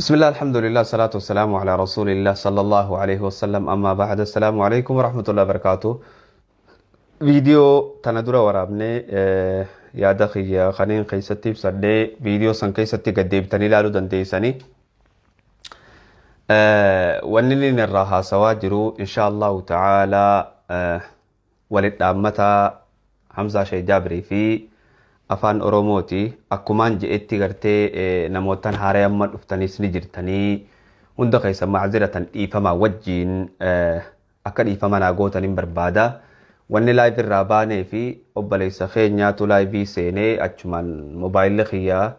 Bismillah, alhamdulillah, salatu wassalamu ala rasulillah sallallahu alaihi wasallam, amma ba'd, assalamu alaikum warahmatullahi wabarakatuh. Viidiyoo tana dura waraabnee yaada kiyya kaneen keessatti ibsadhee, viidiyoo san keessatti gad deebitanii ilaaluu dandeessanii. Wanni inni irraa haasawaa jiru, insha Allahu ta'ala, walit dhaammataa Hamzaa Sheekh Jaabirii fi afaan Oromooti. Akkumaan je'etti gartee namootaan haaraa amma dhuftanis ni jirtanii, hunda keessa ma'aziratan, dhiifamaa wajjiin, akka dhiifama naa gootan hin barbaada. Wanni live irraa baanee fi obboleessa keenyaatu live seenee achumaan mobaayilli kiyyaa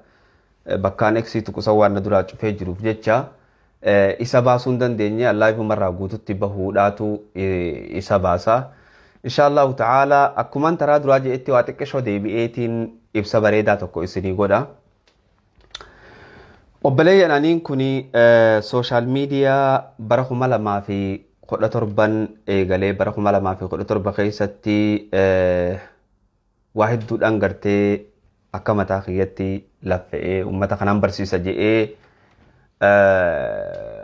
bakkaan eksii tuqusan waan na duraa cufee jiruuf jecha isa baasuu hin dandeenye. Live umarraa guututti bahuudhaatu isa baasa. Insha Allahu ta'ala, akkumaan taraa duraa je'etti waa xiqqishoo deebi'eetiin ibsa bareedaa tokko isinii godha. Obboleeyyan, aniin kun social media bara 2017n eegalee, bara 2017 keessatti waa hedduudhaan gartee akka mataa kiyyatti laffa'ee uummata kanaan barsiisa je'ee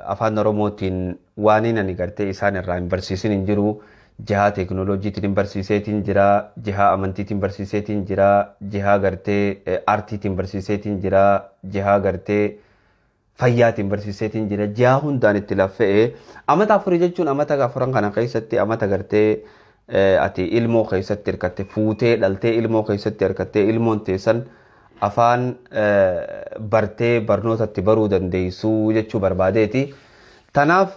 afaan Oromootiin waan ani gartee isaan irraa hin barsiisin hin jiru. Jihaa teekinooloojiitiin hin barsiiseetiin jira, jihaa amantiitiin barsiiseetiin jira, jihaa gartee aartiitiin barsiiseetiin jira, jihaa gartee fayyaatiin barsiiseetiin jira, jihaa hundaan itti laffa'ee amata 4 jechuun amata 4n kana keessatti amata gartee ati ilmoo keessatti hirkatte, fuutee dhaltee ilmoo keessatti hirkattee, ilmoon teessan afaan bartee barnootatti baruu dandeessuu jechuu barbaadeeti. Tanaaf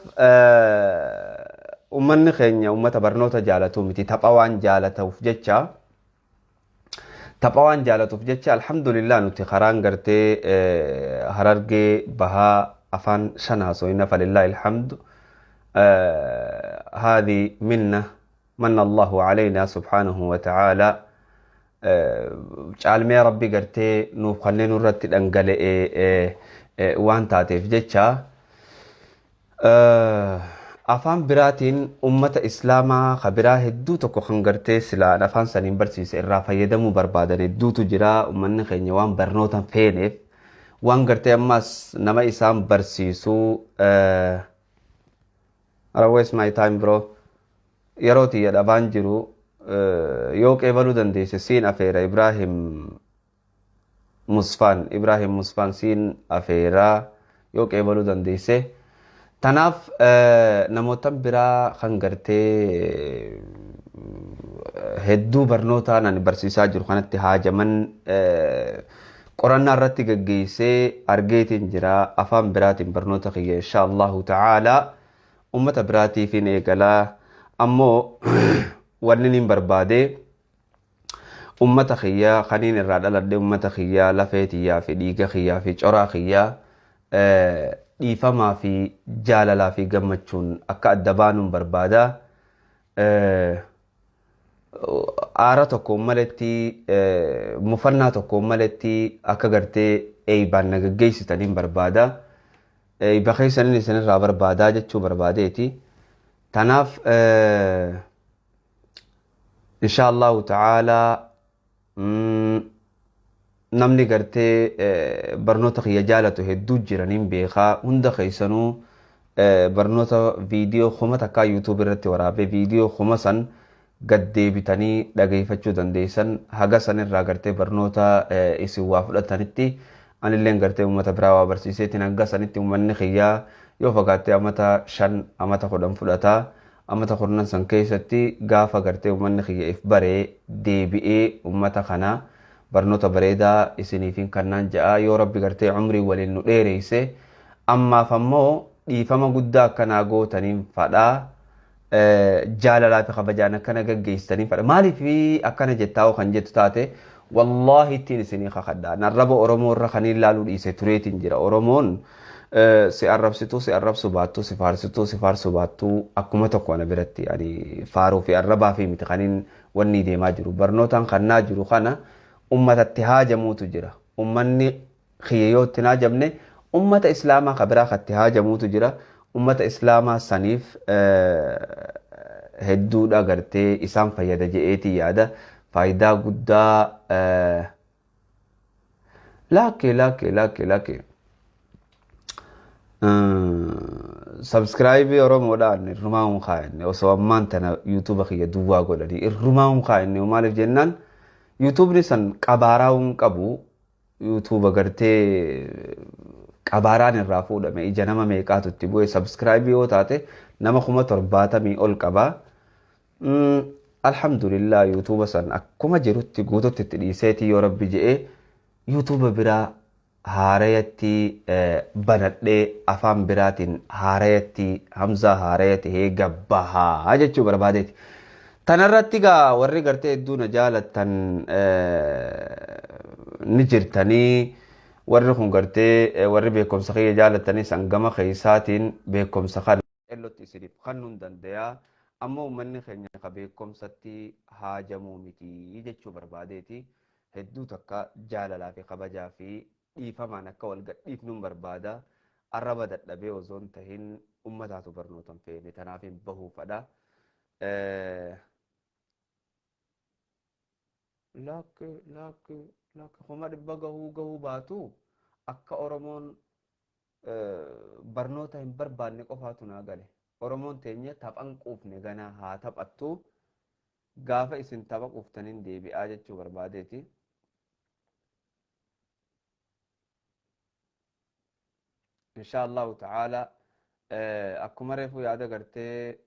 uummanni keenya uummata barnoota jaalatu miti, tapha waan jaalatuuf jecha. Alhamdulillah, nuti karaan gartee Harargee Bahaa afaan shan haasoyna, فلله الحمد. هذه منة من الله علينا سبحانه وتعالى, caalmee Rabbi gartee nuuf kanneen nurratti dhangala'e waan taateef jecha, afaan biraatiin ummata Islaamaa ka biraa hedduu tokko kan gartee silaan afaan saniin barsiise irraa fayyadamuu barbaadan hedduutu jira. Ummanni keenya waan barnoota feeneef, waan gartee ammas nama isaan barsiisuu. I waste my time, bro, yeroo tiyya dhabaan jiru. Yoo qeebaluu dandeesse siin afeera. Ibrahim Musfaan, Ibrahim Musfaan, siin afeeraa yoo qeebaluu dandeesse. Tanaaf namoota biraa kan gartee hedduu barnootaan ani barsiisaa jiru kanatti haajaman qorannaa irratti gaggeessee argeetiin jira. Afaan biraatiin barnoota kiyya insha Allahu ta'ala ummata biraatiifin eegalaa. Ammoo wanni nin barbaade, ummata kiyyaa kaniin irraa dhaladhe, ummata kiyyaa, lafee tiyyaa fi dhiiga kiyyaa fi coraa kiyyaa, dhiifamaa fi jaalalaa fi gammachuun akka adda baanuun barbaada. Aara tokkoon maletti, mufannaa tokkoon maletti akka gartee eeybaan na gaggeessitaniin barbaada. Eeyba keessaniin isinirraa barbaadaa jechuu barbaadeeti. Tanaaf insha Allahu ta'ala, namni gartee barnoota kiyya jaalatu hedduu jiraniin beekaa. Hunda keessanuu barnoota viidiyoo 1000 YouTube irratti waraabee, viidiyoo 1000 san gad deebitanii dhageeffachuu dandeessan. Haga san irraa gartee barnoota isin waa fudhatanitti, anilleen gartee uummata biraa waa barsiiseetiin hanga sanitti uummanni kiyyaa yoo fagaattee amata 5, amata 10 fudhataa. Amata 10n san keessatti gaafa gartee uummanni kiyya if baree deebi'ee uummata kana barnoota bareedaa isiniifin kannaan ja'a, yoo Rabbi gartee umrii waliin nu dheereyse. Ammaaf ammoo dhiifama guddaa akkanaa gootaniin fadhaa, jaalalaa fi kabajaan akkana gaggeessitaniin fadha. Maaliif akkana jettaa kan jettu taate, wallaahi ittiin isinii kakadha, narraba Oromoo irra kaniin laaluu dhiise tureetiin jira. Oromoon si arrabsituu si arrabsu baattuu, si faarsituu si faarsu baattuu, akkuma tokko ana biratti. Ani faaruu fi arrabaa fi miti kaniin wanni deemaa jiru. Barnootaan kannaa jiru kana ummatatti haajamuutu jira. Ummanni kiyya yoo itti haajamne, ummata Islaamaa ka biraa katti haajamuutu jira. Ummata Islaamaa saniif hedduudha gartee isaan fayyada je'eetii yaada. Faayidaa guddaa. Lakke, lakke, lakke, lakke. Subscribe Oromoodhaan irrumaa hin kaa'anne, osoo ammaan tana YouTube kiyya duwwaa godhanii irrumaa hin kaa'anne. Maaliif jennaan, YouTubeni san qabaaraa hin qabu. YouTube gartee qabaaraan irraa fuudhame, ija nama meeqaatu itti bu'e. Subscribe yoo taate nama 70,000 ol qaba. Alhamdulillah, YouTube san akkuma jirutti guututti itti dhiiseetii, yoo Rabbi je'ee YouTube biraa haarayatti banadhee, afaan biraatiin haarayatti Hamzaa haaraya tahee gabbahaa jechuu barbaadeeti. Tanarratti gaa warri gartee hedduu na jaalattan ni jirtanii, warri kun gartee warri beekumsa kiyya jaalattanis hangama keessaatiin beekumsa kana ellotti isiniif kennuun danda'a. Ammoo uummanni keenya ka beekumsatti haajamuu miti jechuu barbaadeeti. Hedduu takka jaalalaa fi kabajaa fi dhiifamaan akka wal gadhiifnuun barbaada. Arraba dadhabee osoo hin tahin ummataatu barnootan feene, tanaaf hin bahuufadha. Lakki, lakki, lakki, 100,000 gahuu baatu akka Oromoon barnoota hin barbaanne qofaatu naa gale. Oromoon teenya taphan quufne, ganaa haa taphattu. Gaafa isin tapha quuftaniin deebi'aa jechuu barbaadeeti. Insha Allahu ta'ala, akkuma reefu yaada gartee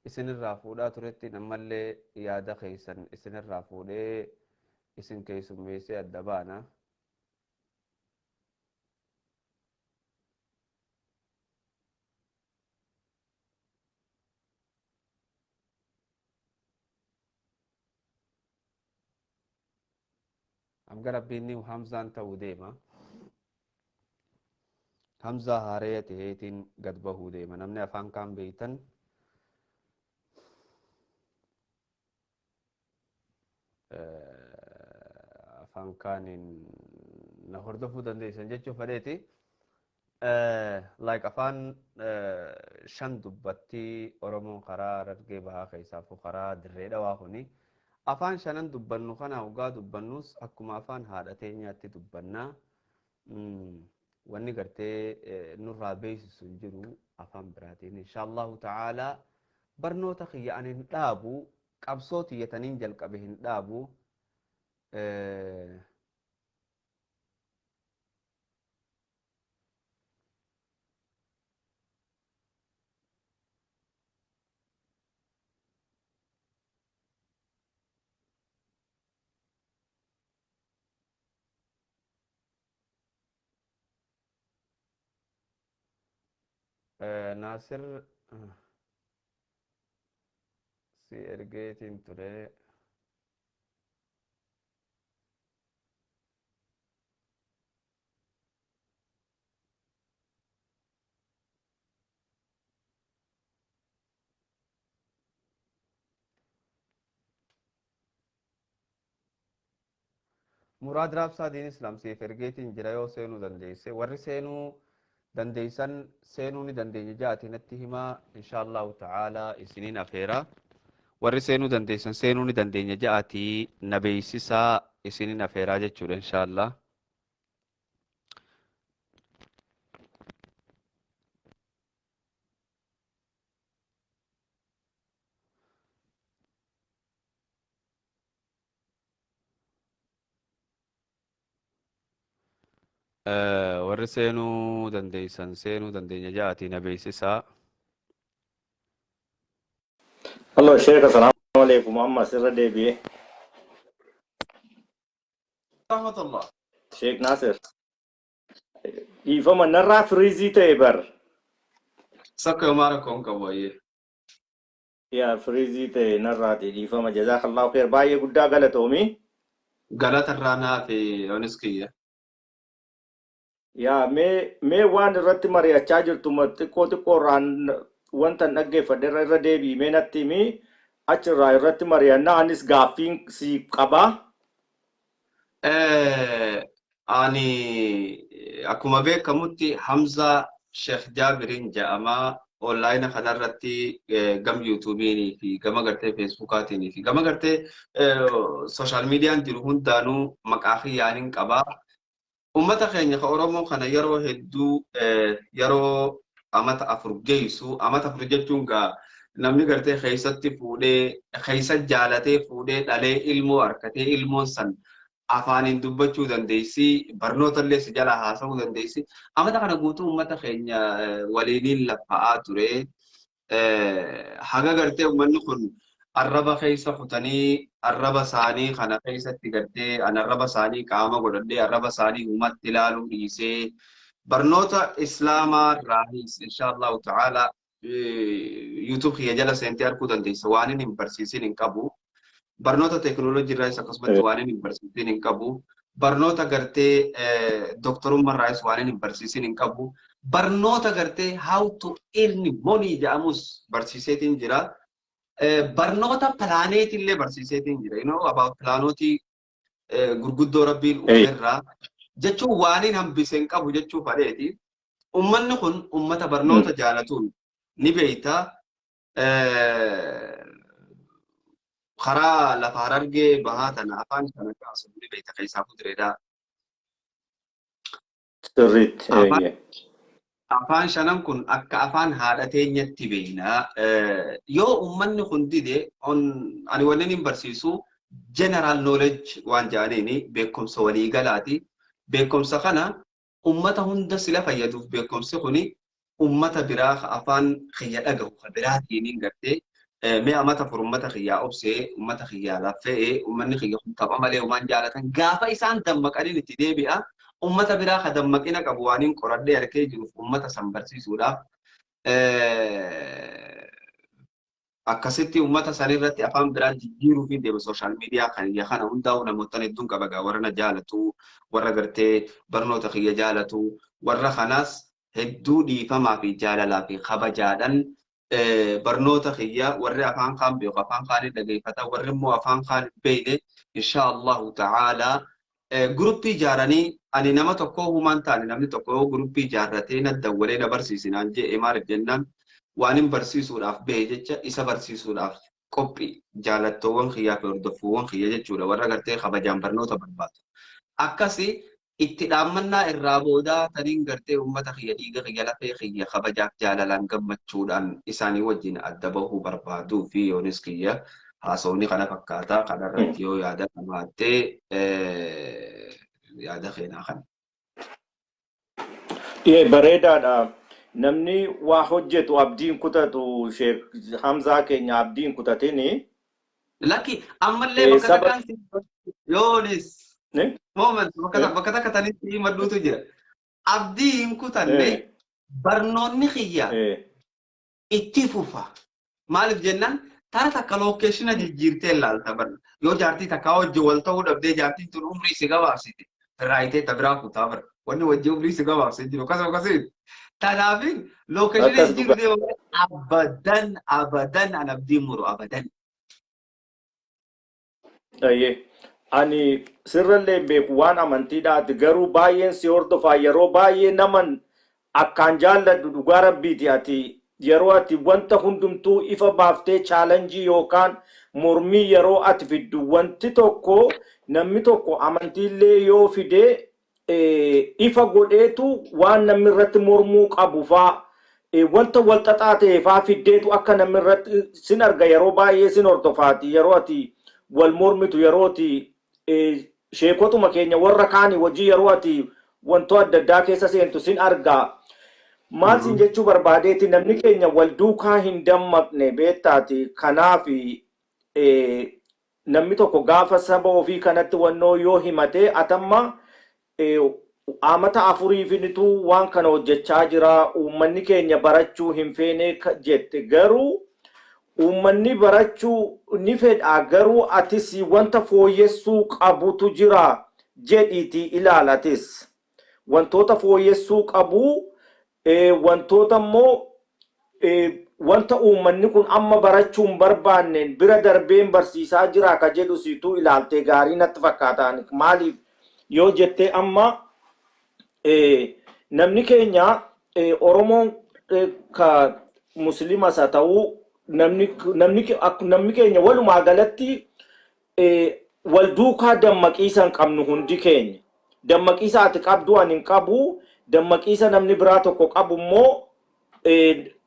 isinirraa fuudhaa turetti, ammallee yaada keessan isinirraa fuudhee isin keessummeessee adda baana. Hanga Rabbiin Hamzaan ta'uu deema. Hamzaa haaraya ta'eetiin gad bahuu deema. Namni afaan kaan beeytan afaan kaaniin na hordofuu dandeessan jechuu fedheeti. Like afaan shan dubbatti Oromoon karaa Harargee Bahaa keessaafuu karaa Dirree Dhawaa kuni. Afaan shanan dubbannu kana hoggaa dubbannus akkuma afaan haadha teenyaatti dubbannaa. Wanni gartee nurraa beeksisu hin jiru afaan biraatiin. Inshaallahu ta'ala, barnoota kiyya ani hin dhaabu, qabsoo tiyyataniin jalqabe hin dhaabu. Naasir si ergeetiin ture. Muraad Raabsaa Diin Islaam siif ergeetiin jira, yoo seenuu dandeesse. Warri seenuu dandeessan, seenuu ni dandeenya ja'atii natti himaa, inshaallahu ta'ala isiniin afeera. Warri seenuu dandeessan, seenuu ni dandeenya ja'atii na beeksisaa, isiniin afeeraa jechuudha inshaallah. Warri seenuu dandeessan, seenuu dandeenya ja'atii na beeksisaa. Hello, Sheikh. Assalamu alaikum. Amma asirra deebi'ee. Rahmatullah. Sheikh Nasir. Dhiifama, narraa freeze ta'e bar. Sakka yomaa rakkoon qabu, ayyee. Yaa, freeze ta'e narraati, dhiifama. Jazakallahu khair. Baay'ee guddaa galatoomi. Galata irraa naafe onis kiyya. Yaa, mee waan irratti mari'achaa jirtu xiqqoo xiqqoo irraan wanta hin dhaggeeffadhe irra deebi'i, mee natti himi, achirraa irratti mari'annaa, anis gaaffiin siif qabaa. Ani akkuma beekamutti Hamzaa Sheekh Jaabiriin jedhama. Online kanarratti gam YouTubeiinii fi gama gartee Facebookaatiin fi gama gartee social mediaan jiru hundaanuu maqaa kiyyaaniin qabaa. Uummata keenya ka Oromoo kana yeroo hedduu, yeroo amata 4 geessu, amata 4 jechuun gaa namni gartee keessatti fuudhee, keessa jaalatee fuudhee, dhalee, ilmoo harkatee, ilmoon san afaaniin dubbachuu dandeessi, barnoota illee si jala haasa'uu dandeessi. Amata kana guutuu uummata keenya waliiniin laffa'aa ture. Haga gartee uummanni kun arraba keessa kutanii, arraba isaanii kana keessatti gartee an arraba isaanii qaama godhadhee, arraba isaanii uummatti ilaaluu dhiisee, barnoota islaamaa irraahis inshaallahu ta'ala YouTube kiyya jala seentee arguu dandeessa, waan inni hin barsiisin hin qabu. Barnoota teekinooloojii irraayis akkasumatti waan inni hin barsiisin hin qabu. Barnoota gartee doktorummaa irraayis waan inni hin barsiisin hin qabu. Barnoota gartee how to earn money jedhamus barsiiseetiin jira. Barnoota pilaaneetii illee barsiiseetiin jira. About pilaanootii gurguddoo Rabbiin uumerraa jechuun waan hin hambise hin qabu jechuu fadheeti. Uummanni kun uummata barnoota jaalatuun ni beeyta. Karaa lafa Harargee bahaa tana afaan kana kaasu ni beeyta, keessaa fudureedha. Sirriitti. Afaan shanan kun akka afaan haadha teenyatti beeyna. Yoo uummanni kun dide, ani wanni hin barsiisu general knowledge waan jedhaniini, beekumsa waliigalaati. Beekumsa kana uummata hunda sila fayyaduuf, beekumsi kuni uummata biraa afaan kiyya dhagahu ka biraatiin gartee mee amata 4 uummata kiyyaa obsee, uummata kiyyaa laffe'ee, uummanni kiyya kun tapha malee waan jaalatan gaafa isaan dammaqaniin itti deebi'a. Uummata biraa ka dammaqina qabu waan hin qoradhee harkee jiruuf uummata san barsiisuudhaaf, akkasitti uummata san irratti afaan biraa jijjiiruu fi deema. Social media kan kiyya kana hundaa'u namoota hedduun qaba gaa, warra na jaalatu, warra gartee barnoota kiyya jaalatu, warra kanaas hedduu dhiifamaa fi jaalalaa fi kabajaadhaan barnoota kiyya warri afaan kaan beeku afaan kaanii dhageeffata, warri immoo afaan kaan hin beekne insha Allahu ta'ala guruppii ijaaranii, ani nama tokko humaan taane, namni tokko yoo guruppii ijaarratee na dawwalee na barsiisinaan jee, maaliif jennaan waan hin barsiisuudhaaf bahe jecha isa barsiisuudhaaf qophii, jaalattoowwan kiyyaa fi hordoffuuwwan kiyya jechuudha, warra gartee kabajaan barnoota barbaadu. Akkasi itti dhaammannaa irraa boodaa taniin gartee uummata kiyya, dhiiga kiyya, lafee kiyya kabajaaf jaalalaan gammachuudhaan isaanii wajjin adda bahuu barbaaduu fi yoonis kiyya haasawni kana fakkaata. Kanarratti yoo yaada qabaattee, yaada keenaa kana. Bareedaadha. Namni waa hojjetu abdiin kutatu, Sheek Hamzaa keenya, abdiin kutatini. Lakki, ammallee bakka takkaan yoonis moment, bakka takka tanitti madduutu jira. Abdii hin kutanne, barnoonni kiyya itti fufa. Maaliif jennaan tara takka location jijjiirtee ilaalta barna. Yoo jaartii takka wajjin wal ta'uu dhabdee, jaartiin tun umrii si gabaabsite, firraayitee ta biraa kutaa bara. Wanni wajjin umrii si gabaabsee jiru akkasuma akkasii. Kanaafin location jijjiirtee abadan abadan an abdiin muru abadan. Ani sirrallee beeku waan amantiidhaati, garuu baay'een si hordofaa, yeroo baay'ee naman akkaan jaalladhu dhugaa Rabbiiti. Ati yeroo ati wanta hundumtuu ifa baaftee, challenge yookaan mormii yeroo ati fiddu, wanti tokko namni tokko amantiillee yoo fide ifa godheetu waan namni irratti mormuu qabu faa, wanta wal xaxaa ta'e faa fiddeetu akka namni irratti sin arga. Yeroo baay'ee sin hordofaati, yeroo ati wal mormitu, yeroo ati sheekotuma keenya warra kaanii wajjin yeroo ati wantoota adda addaa keessa seentu sin argaa. Maal sin jechuu barbaadeeti, namni keenya wal duukaa hin dammaqne beektaati. Kanaaf namni tokko gaafa saba ofii kanatti wannoo yoo himate, atamma amata 4finitu waan kana hojjechaa jira, uummanni keenya barachuu hin feene jette, garuu uummanni barachuu ni fedha, garuu atis wanta fooyyessuu qabutu jira jedhiiti ilaalatis wantoota fooyyessuu qabu, wantoota immoo wanta uummanni kun amma barachuu hin barbaanneen bira darbeen barsiisaa jira ka jedhu situu ilaaltee gaarii natti fakkaata. Maaliif yoo jettee, amma namni keenya Oromoon ka Muslimas haa ta'uu, namni keenya walumaa galatti wal duukaa dammaqiisa hin qabnu hundi keenya. Dammaqiisa ati qabdu ani hin qabu. Dammaqiisa namni biraa tokko qabu immoo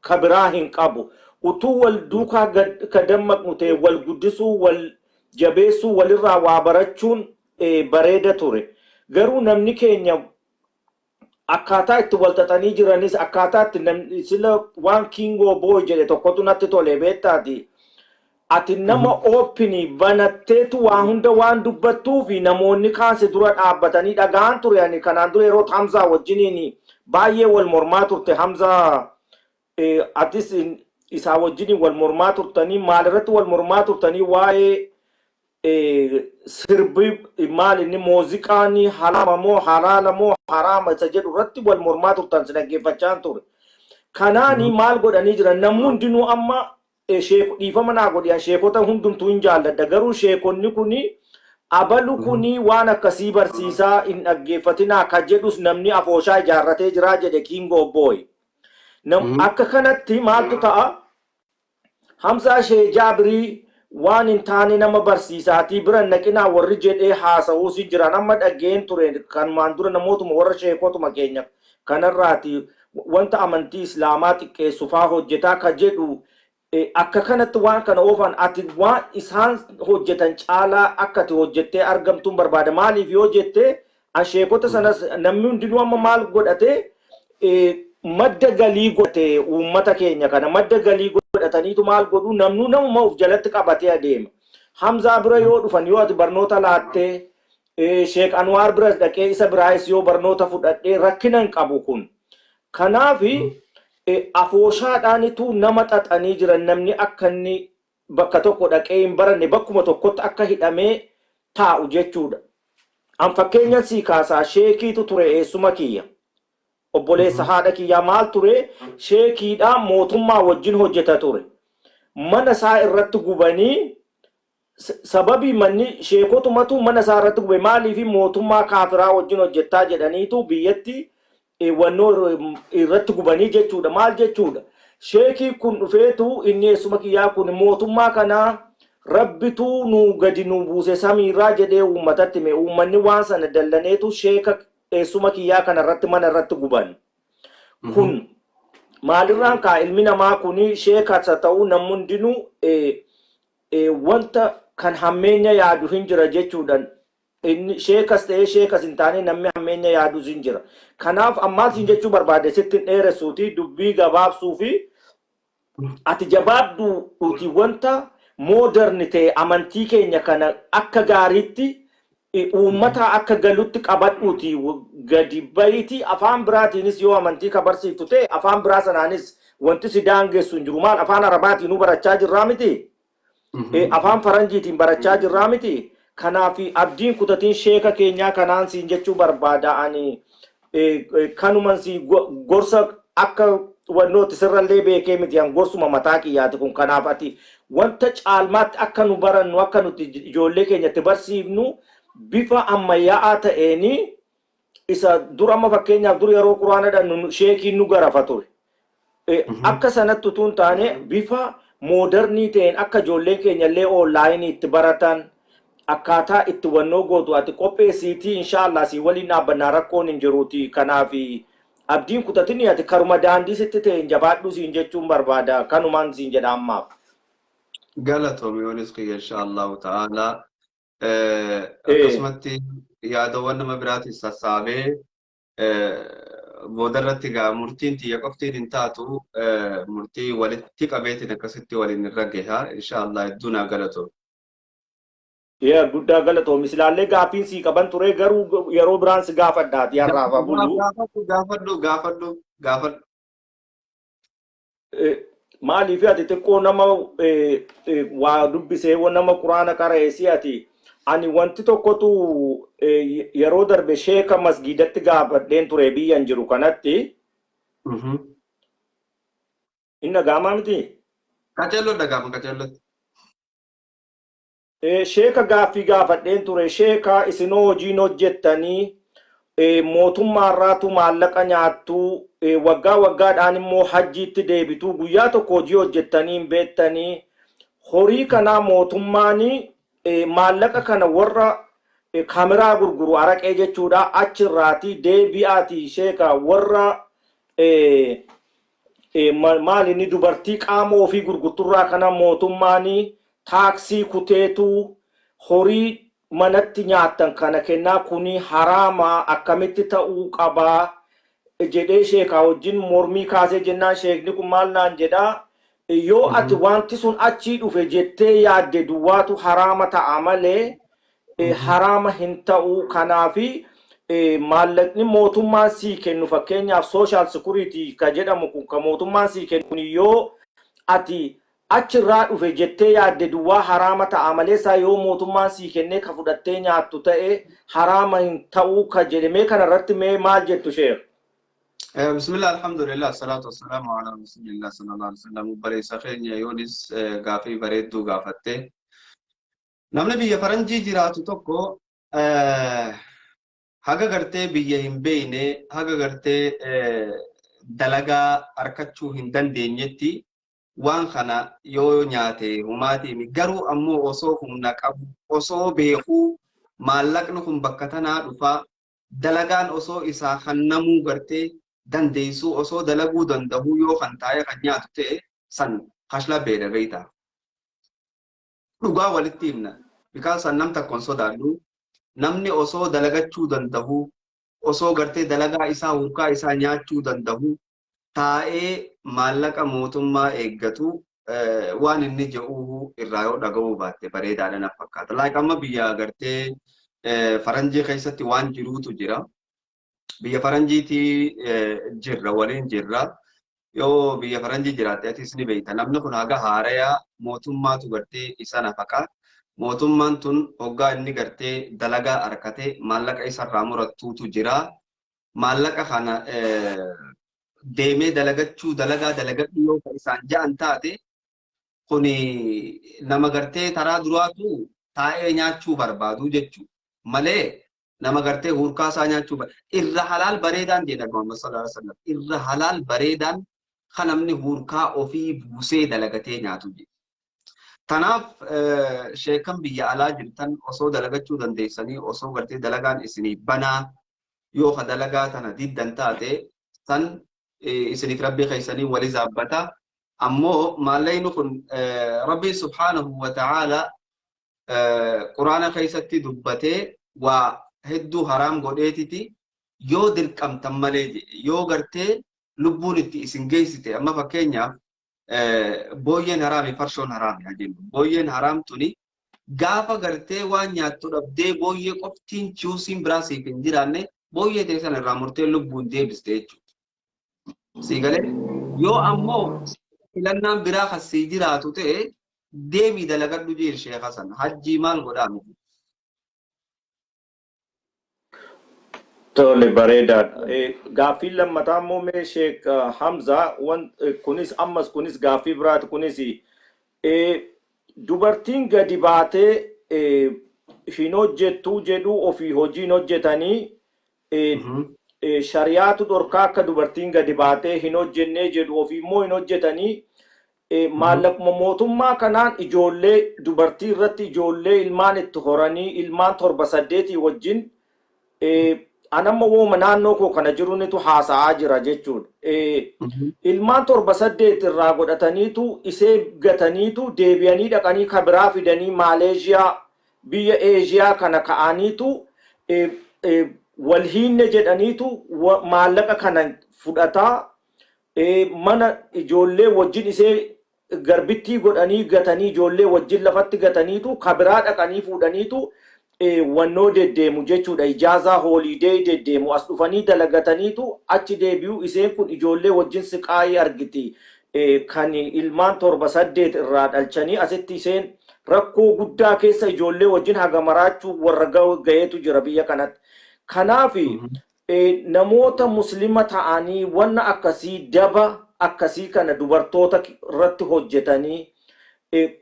ka biraa hin qabu. Utuu wal duukaa ka dammaqnu ta'e, wal guddisuu, wal jabeessuu, walirraa waa barachuun bareeda ture. Garuu namni keenya akkaataa itti wal xaxanii jiranis, akkaataa itti namni sila waan Kingoo Boy jedhe tokkotu natti tole, beektaati. Ati nama open banatteetu waa hunda waan dubbattuu fi namoonni kaansi dura dhaabbatanii dhaga'an ture. Ani kanaan dura yeroo Hamzaa wajjiniin baay'ee wal mormaa turte, Hamzaa, atis isaa wajjiniin wal mormaa turtanii, maalirratti wal mormaa turtanii? Waa'ee sirbi, maal inni, muuziqaan haraama moo halaala moo haraama isa jedhu irratti wal mormaa turtan, si dhaggeeffachaa ture. Kanaani maal godhanii jiran namni hundinuu amma, dhiifama naa godhi, sheekota hundumtuu hin jaalladha, garuu sheekonni kuni abalu kuni waan akkasii barsiisaa hin dhaggeeffatinaa ka jedhus namni afooshaa ijaarratee jiraa jedhe Kingo Boy. Akka kanatti maaltu ta'a? Hamzaa Shee Jaabirii waan hin taane nama barsiisaatii bira naqinaa warri jedhee haasa'uus hin jiran amma dhaggeen ture. Kanumaan dura namootuma warra sheekotuma keenya kanarraati wanta amantii Islaamaa xiqqeessu faa hojjetaa ka jedhu. Akka kanatti waan kana oofan, ati waan isaan hojjetan caalaa akka ati hojjettee argamtuun barbaada. Maaliif yoo jette, an sheekota sanas namni hundinuu amma maal godhate, madda galii godhate. Uummata keenya kana madda galii godhataniitu maal godhu, namnu namuma of jalatti qabatee adeema. Hamzaa bira yoo dhufan, yoo ati barnoota laattee, Sheek Anwaar biras dhaqee isa biraayis yoo barnoota fudhadhee, rakkina hin qabu kun. Kanaafi afooshaadhaanitu nama xaxanii jiran, namni akka inni bakka tokko dhaqee hin baranne, bakkuma tokkotti akka hidhamee taa'u jechuudha. An fakkeenya sii kaasaa, sheekiitu ture, eessuma kiyya. Obboleessa haadha kiyyaa. Maal ture? Sheekiidha, mootummaa wajjin hojjeta ture. Mana isaa irratti gubanii, sababii manni sheekotumatu mana isaa irratti gube. Maaliif? Mootummaa kaafiraa wajjin hojjettaa jedhaniitu biyyatti wannoo irratti gubanii jechuudha. Maal jechuudha? Sheekii kun dhufeetu, inni eessuma kiyyaa kun, mootummaa kanaa rabbitu nu gadi nu buuse samiirraa jedhee uummatatti hime. Uummanni waan sana dallaneetu sheeka eessuma kiyyaa kana irratti mana irratti guban. Kun maalirraan kaa? Ilmi namaa kun sheekas haa ta'u, namni hundinuu wanta kan hammeenya yaadu hin jira jechuudha. Inni sheekas ta'ee sheekas hin taane, namni hammeenya yaadus hin jira. Kanaaf ammaa siin jechuu barbaade, sitti hin dheeressuuti, dubbii gabaabsuu fi ati jabaadhu, wanta modern ta'e amantii keenya kana akka gaariitti uummata akka galutti qabadhuuti gadi bahiiti. Afaan biraatiinis yoo amantii ka barsiiftu ta'e, afaan biraa sanaanis wanti si daangessu hin jiru. Maal, afaan Arabaatiin barachaa jirraa miti? Afaan Faranjiitiin barachaa jirraa miti? Kanaaf abdiin kutatiin sheeka keenyaa kanaan siin jechuu barbaada. Ani kanuman si gorsa, akka wannooti sirrallee beekee miti, an gorsuma mataa kiyyaati kun. Kanaaf ati wanta caalmaatti akka nu barannu, akka nuti ijoollee keenyatti barsiifnu, bifa ammayyaa'aa ta'een isa dur, amma fakkeenyaaf dur yeroo Quraana dhannu sheekiin nu garafa ture. Akka sanatti utuu hin taane, bifa modern ta'een akka ijoolleen keenya illee online itti baratan akkaataa itti wannoo gootu ati qopheessiitii, inshaallah si waliin dhaabbannaa, rakkoon hin jiruuti. Kanaaf abdiin kutatini, ati karuma daandii sitti ta'een jabaadhu siin jechuun barbaada, kanumaan siin jedha ammaaf. Galatoomi yoonis kiyya, inshaallahu ta'ala. Akkasumatti yaadawwan nama biraatis sassaabee boodarratti gaa murtiin tiyya qoftiin hin taatu, murtii walitti qabeetiin akkasitti waliin irra gaha inshaallah. Hedduu naa galatoomi. Yaa, guddaa galatoomi. Silaallee gaaffiin sii qaban ture, garuu yeroo biraan si gaafadhaati, har'aaf haa bulu. Gaafadhu, gaafadhu, gaafadhu, gaafadhu. Maaliif, ati xiqqoo nama waa dubbisee, nama Quraana qara'e si ati. Ani wanti tokkotu, yeroo darbe sheeka masgiidatti gaafadheen ture biyyan jiru kanatti. Inni dhaga'amaa miti? Qaceelloo dhaga'ama, qaceellootti. Sheeka gaaffii gaafadheen ture. Sheeka, isinoo hojiin hojjettanii mootummaarraatu maallaqa nyaattuu, waggaa waggaadhaan immoo hajjiitti deebituu, guyyaa tokko hojii hojjettanii hin beektanii, horii kanaa mootummaan maallaqa kana warra Kamiraa gurguru, araqee jechuudha. Achirraati deebi'aati sheeka warra maal inni dubartii qaama ofii gurgurturraa kana mootummaan taaksii kuteetu horii manatti nyaattan kana kennaa, kuni haraama, akkamitti ta'uu qabaa jedhee sheekaa wajjin mormii kaasee jennaan, sheekni kun maal naan jedhaa, yoo ati wanti sun achii dhufe jettee yaadde duwwaatu haraama ta'a malee haraama hin ta'u. Kanaafi maallaqni mootummaan sii kennu, fakkeenyaaf social security ka jedhamu kun, ka mootummaan sii kennu, yoo ati achirraa dhufe jettee yaadde duwwaa haraama ta'a malee isaa yoo mootummaan sii kennee ka fudhattee nyaattu ta'e haraama hin ta'uu ka jedhe. Mee kanarratti mee maal jettu, sheek? Bismillah, alhamdulillah, salatu wassalamu ala rasulillah sallallahu alaihi wasallam. Obboleessa keenya Yoonis, gaafii bareedduu gaafatte. Namni biyya faranjii jiraatu tokko haga gartee biyya hin beeyne, haga gartee dalagaa harkachuu hin dandeenyetti waan kana yoo nyaate humaatiimi. Garuu ammoo osoo humna qabu, osoo beekuu maallaqni kun bakka tanaa dhufaa, dalagaan osoo isaa kannamuu gartee dandeessuu, osoo dalaguu danda'uu yoo kan taa'ee kan nyaatu ta'e, san hashla beela beeyta. Dhugaa walitti himna. Bikaan san nam tokko hin sodaadhu. Namni osoo dalagachuu danda'u, osoo gartee dalagaa isaa hurkaa isaa nyaachuu danda'u, taa'ee maallaqa mootummaa eeggatu, waan inni jedhu irraa yoo dhaga'uu baatte bareedaadha na fakkaata. Like amma biyya gartee faranjii keessatti waan jiruutu jira. Biyya faranjiitii jirra, waliin jirra. Yoo biyya faranjii jiraatte atis ni beekta. Namni kun haga haarayaa mootummaatu gartee isa nafaqa. Mootummaan tun hoggaa inni gartee dalagaa harkate maallaqa isarraa murattuutu jira. Maallaqa kana deemee dalagachuu, dalagaa dalagadhu yoo ka isaan ja'an taate, kuni nama gartee taraa duraatu taa'ee nyaachuu barbaadu jechuudha. Malee nama gartee hurkaa isaa nyaachuu irra halaal bareedaan jedha Muhammad sallallahu alaihi wasallam, irra halaal bareedaan kan namni hurkaa ofii buusee dalagatee nyaatu jedhe. Tanaaf sheekan biyya alaa jirtan, osoo dalagachuu dandeessanii, osoo gartee dalagaan isinii banaa, yoo ka dalagaa tana diddan taate, san isiniif rabbii keessanii wali zaabbata. Ammoo maallaqni kun Rabbiin subhaanahu wa ta'aala Quraana keessatti dubbatee waa hedduu haraam godheetiti yoo dirqamtan malee jedhe, yoo gartee lubbuun itti isin geessite. Amma fakkeenyaaf booyyeen haraami, farshoon haraami haa jennu. Booyyeen haraam tuni gaafa gartee waan nyaattu dhabdee booyyee qoftiin chuusiin biraa siif hin jiraanne, booyyee ta'e sana irraa murtee lubbuun deebiste jechuudha. Sii galee? Yoo ammoo filannaan biraa kan sii jiraatu ta'e, deemii dalagadhu jeen sheeka sana. Hajjii maal godhaa miti. Tole, bareedaadha. Gaaffiin lammataa immoo mee Sheek Hamza, kunis ammas kunis gaaffii biraati. Kunis dubartiin gadi baatee hin hojjettu jedhu, ofii hojii hin hojjetanii, shariyaatu dhorkaa akka dubartiin gadi baatee hin hojjennee jedhu, ofii immoo hin hojjetanii, maallaquma mootummaa kanaan ijoollee dubartii irratti ijoollee ilmaan itti horanii, ilmaan torba saddeetii wajjin. Anamma wooma naannoo koo kana jirunitu haasa'aa jira jechuudha. Ilmaan torba saddeet irraa godhataniitu isee gataniitu deebi'anii dhaqanii kabiraa fidanii Maaleeshiyaa, biyya Eeshiyaa kana ka'aniitu wal hiinne jedhaniitu maallaqa kana fudhataa, mana ijoollee wajjin isee garbittii godhanii gatanii, ijoollee wajjin lafatti gataniitu kabiraa dhaqanii fuudhaniitu wannoo deddeemu jechuudha. Ijaazaa holiday deddeemu, as dhufanii dalagataniitu achi deebi'u. Iseen kun ijoollee wajjin siqaayii argiti. Kan ilmaan torba saddeet irraa dhalchanii asitti iseen rakkoo guddaa keessa ijoollee wajjin haga maraachuu warra gaheetu jira biyya kanatti. Kanaaf namoota muslima ta'anii wanna akkasii, daba akkasii kana dubartoota irratti hojjetanii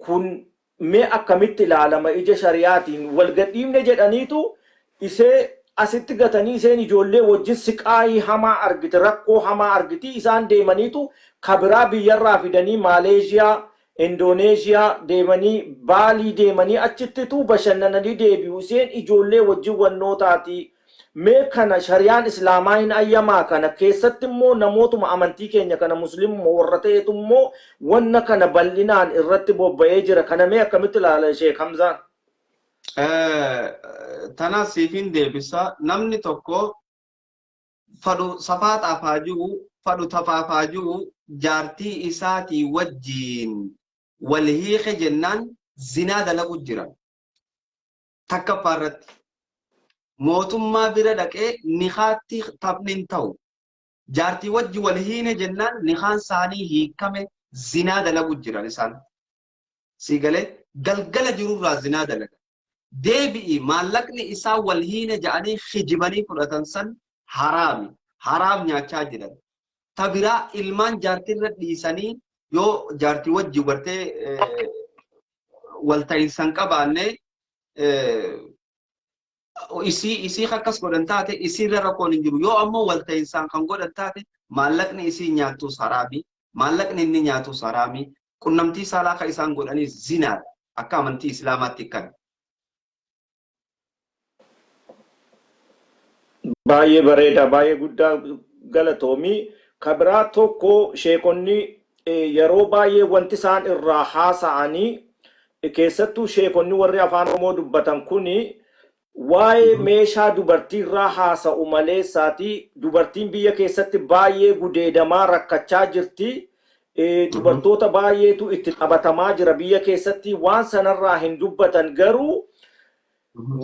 kun mee akkamitti ilaalama ija shariyaatiin? Wal gadhiifne jedhaniitu isee asitti gatanii, iseen ijoollee wajjin siqaayii hamaa argiti, rakkoo hamaa argiti. Isaan deemaniitu kabiraa biyyarraa fidanii Maaleeshiyaa, Indooneeshiyaa deemanii, Baalii deemanii achittitu bashannananii deebi'u. Isheen ijoollee wajjin wannootaati. Mee kana shariyaan Islaamaa hin ayyamaa? Kana keessatti immoo namootuma amantii keenya kana Muslimuma warra ta'etu immoo wanna kana bal'inaan irratti bobba'ee jira. Kana mee akkamitti ilaala Sheek Hamzaan? Tana siifin deebisa. Namni tokko fadhu safaaxaaf haa ji'u, fadhu taphaaf haa ji'u, jaartii isaatii wajjiin wal hiike jennaan zinaa dalagu jira. Takkaffaa irratti mootummaa bira dhaqee nikaatti taphni hin ta'u. Jaartii wajji wal hiine jennaan nikaan isaanii hiikame, zinaa dalagu jiran isaan. Sii galee, galgala jirurraa zinaa dalaga. Deebi'i, maallaqni isaa wal hiine ja'anii kijibanii fudhatan san haraami. Haraam nyaachaa jiran. Ta biraa, ilmaan jaartirra dhiisanii yoo jaartii wajji gartee wal ta'insan qabaanne, isii akkas godhan taate, isiirra rakkoon hin jiru. Yoo ammoo wal ta'insaan kan godhan taate, maallaqni isii nyaattus haraami. Maallaqni inni nyaatus haraami. Qunnamtii saalaa kan isaan godhanis zinaadha. Akka amantii Islaamaatti kan. Baay'ee bareeda, baay'ee guddaa galatoomii. Kabiraa tokko, sheekonni yeroo baay'ee wanti isaan irraa haasa'anii, keessattuu sheekonni warri Afaan Oromoo dubbatan kuni, waa'ee meeshaa dubartii irraa haasa'u maleessaati. Dubartiin biyya keessatti baay'ee gudeedamaa rakkachaa jirti. Dubartoota baay'eetu itti taphatamaa jira biyya keessatti. Waan sanarraa hin dubbatan, garuu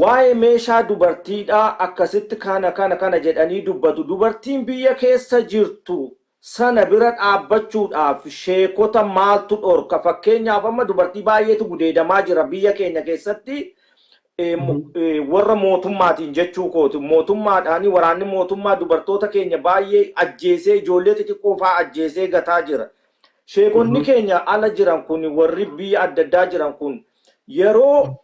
waa'ee meeshaa dubartiidhaa akkasitti kana kana kana jedhanii dubbatu. Dubartiin biyya keessa jirtu sana bira dhaabbachuudhaaf sheekota maaltu dhorka? Fakkeenyaaf, amma dubartii baay'eetu gudeedamaa jira biyya keenya keessatti. Warra mootummaatiin jechuu kooti. Mootummaadhaan waraanni mootummaa dubartoota keenya baay'ee ajjeesee, ijoollee xixiqqoo fa'aa ajjeesee gataa jira. Sheekonni keenya ala jiran kun, warri biyya adda addaa jiran kun, yeroo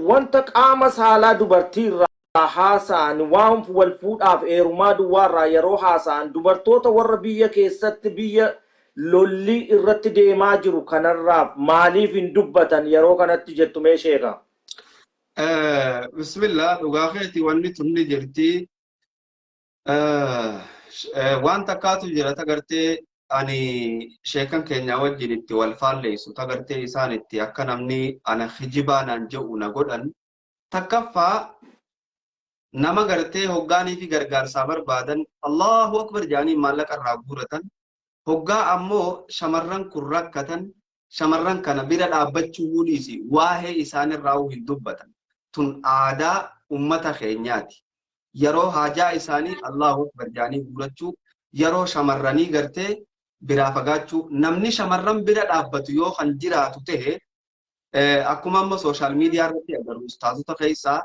wanta qaama saalaa dubartii irraa haasa'an, waan wal fuudhaaf heerumaa duwwaarraa yeroo haasa'an, dubartoota warra biyya keessatti biyya lolli irratti deemaa jiru kanarraaf maaliif hin dubbatan yeroo kanatti jettu mee, sheeka? Bismillah, dhugaa keeti, wanni tunni jirti. Waan takkaatu jira tagartee ani sheekan keenya wajjin itti wal faalleessu, tagartee isaan itti akka namni ana kijibaa naan jedhu na godhan. Takkaffaa, nama gartee hoggaanii fi gargaarsaa barbaadan Allahu akbar jedhanii maallaqa irraa guuratan, hoggaa ammoo shamarran kun rakkatan, shamarran kana bira dhaabbachuu dhiisi, waa'ee isaanirraa hin dubbatan. Tun aadaa ummata keenyaati. Yeroo haajaa isaanii Allahu akbar jedhanii guurachuu, yeroo shamarranii gartee biraa fagaachuu. Namni shamarran bira dhaabbatu yoo kan jiraatu ta'e, akkuma amma social media irratti agarru, ustaazota keessaa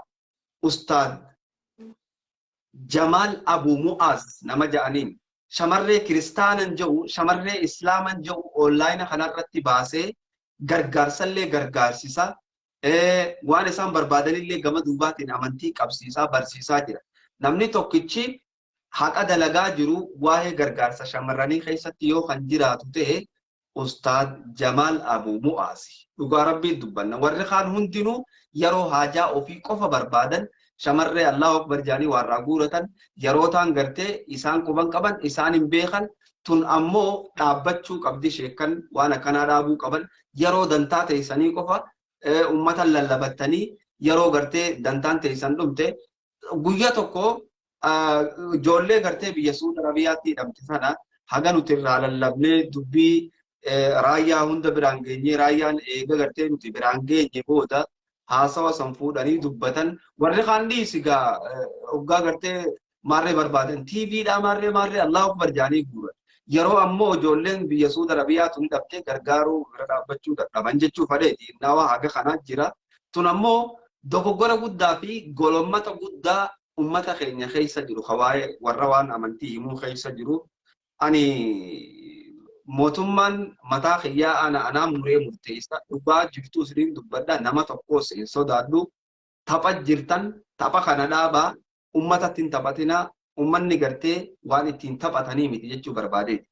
Ustaad Jamaal Abu Mu'aaz nama ja'aniin, shamarree kiristaanan jedhu, shamarree islaaman jedhu online kanarratti baasee gargaarsallee gargaarsisa, waan isaan barbaadanillee gama duubaatiin amantii qabsiisaa barsiisaa jira. Namni tokkichi haqa dalagaa jiru waa'ee gargaarsa shamarranii keessatti yoo kan jiraatu ta'e, Ustaad Jamaal Abu Mu'aasi. Dhugaa Rabbiin dubbanna. Warri kaan hundinuu yeroo haajaa ofii qofa barbaadan shamarree Allahu akbar jedhanii waarraa guuratan, yeroo taan gartee isaan quban qaban isaan hin beekan. Tun ammoo dhaabbachuu qabdi. Sheekkan waan akkanaa dhaabuu qaban. Yeroo dantaa teessanii qofa ummata lallabattanii, yeroo gartee dantaan teessan dhumte, guyya tokko ijoollee gartee biyya Suudi Arabiyaatti hidhamte sana haga nuti irraa lallabnee dubbii raayyaa hunda biraan geenyee, raayyaan eega gartee nuti biraan geenye booda haasawa san fuudhanii dubbatan. Warri kaan dhiisi gaa, hoggaa gartee maarree barbaadan TVdhaa maarree maarree Allahu akbar jedhanii guuran. Yeroo ammoo ijoolleen biyya Suudi Arabiyaa tun hidhamtee gargaaruu bira dhaabbachuu dadhaban jechuu fadheeti. Nawa haga kanaa jira. Tun ammoo dogoggora guddaa fi golommata guddaa ummata keenya keessa jiru, ka waa'ee warra waan amantii himuu keessa jiru. Ani mootummaan mataa kiyyaa ana anaa muree murteessa. Dhugaa jirtu isiniin dubbadha, nama tokkos hin sodaadhu. Tapha jirtan, tapha kana dhaabaa, ummatatti hin taphatinaa. Ummanni gartee waan ittiin taphatanii miti jechuu barbaadeeti.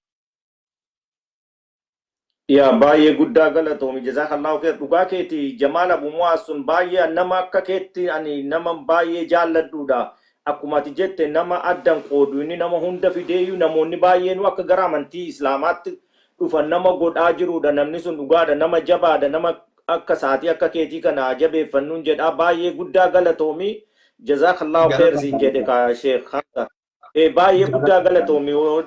Yaa, baay'ee guddaa galatoomi, jazaakallahu khair. Dhugaa keeti, Jamaal Abu Mu'aaz sun baay'ee nama akka keetti ani nama baay'ee jaalladhuudha. Akkuma ati jette, nama addan qoodu, inni nama hunda fideeyyuu namoonni baay'een akka gara amantii Islaamaatti dhufan nama godhaa jiruudha. Namni sun dhugaadha, nama jabaadha, nama akka saatii akka keetii kana jabeeffannuun jedha. Baay'ee guddaa galatoomi, jazaakallahu khair siin jedhe ka Sheekh Hamza. Baay'ee guddaa galatoomi, yoo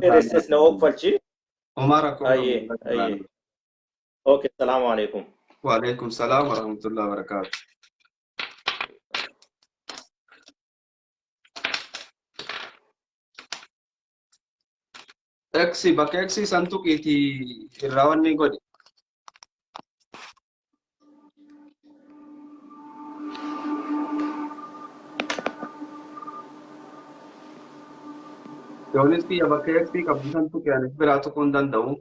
dheeresses na oofalchi. Omar akkuma Ayyee, ayyee. Okay, salaamu alaikum. Waalaikum salaam wa rahmatullahi wa barakaatuh. Eksi bakka eksi san tuqiitii irraa wanni godhi. Yoonis kiyya bakka eksi qabdu san tuqi, ani biraa tuquu hin danda'u.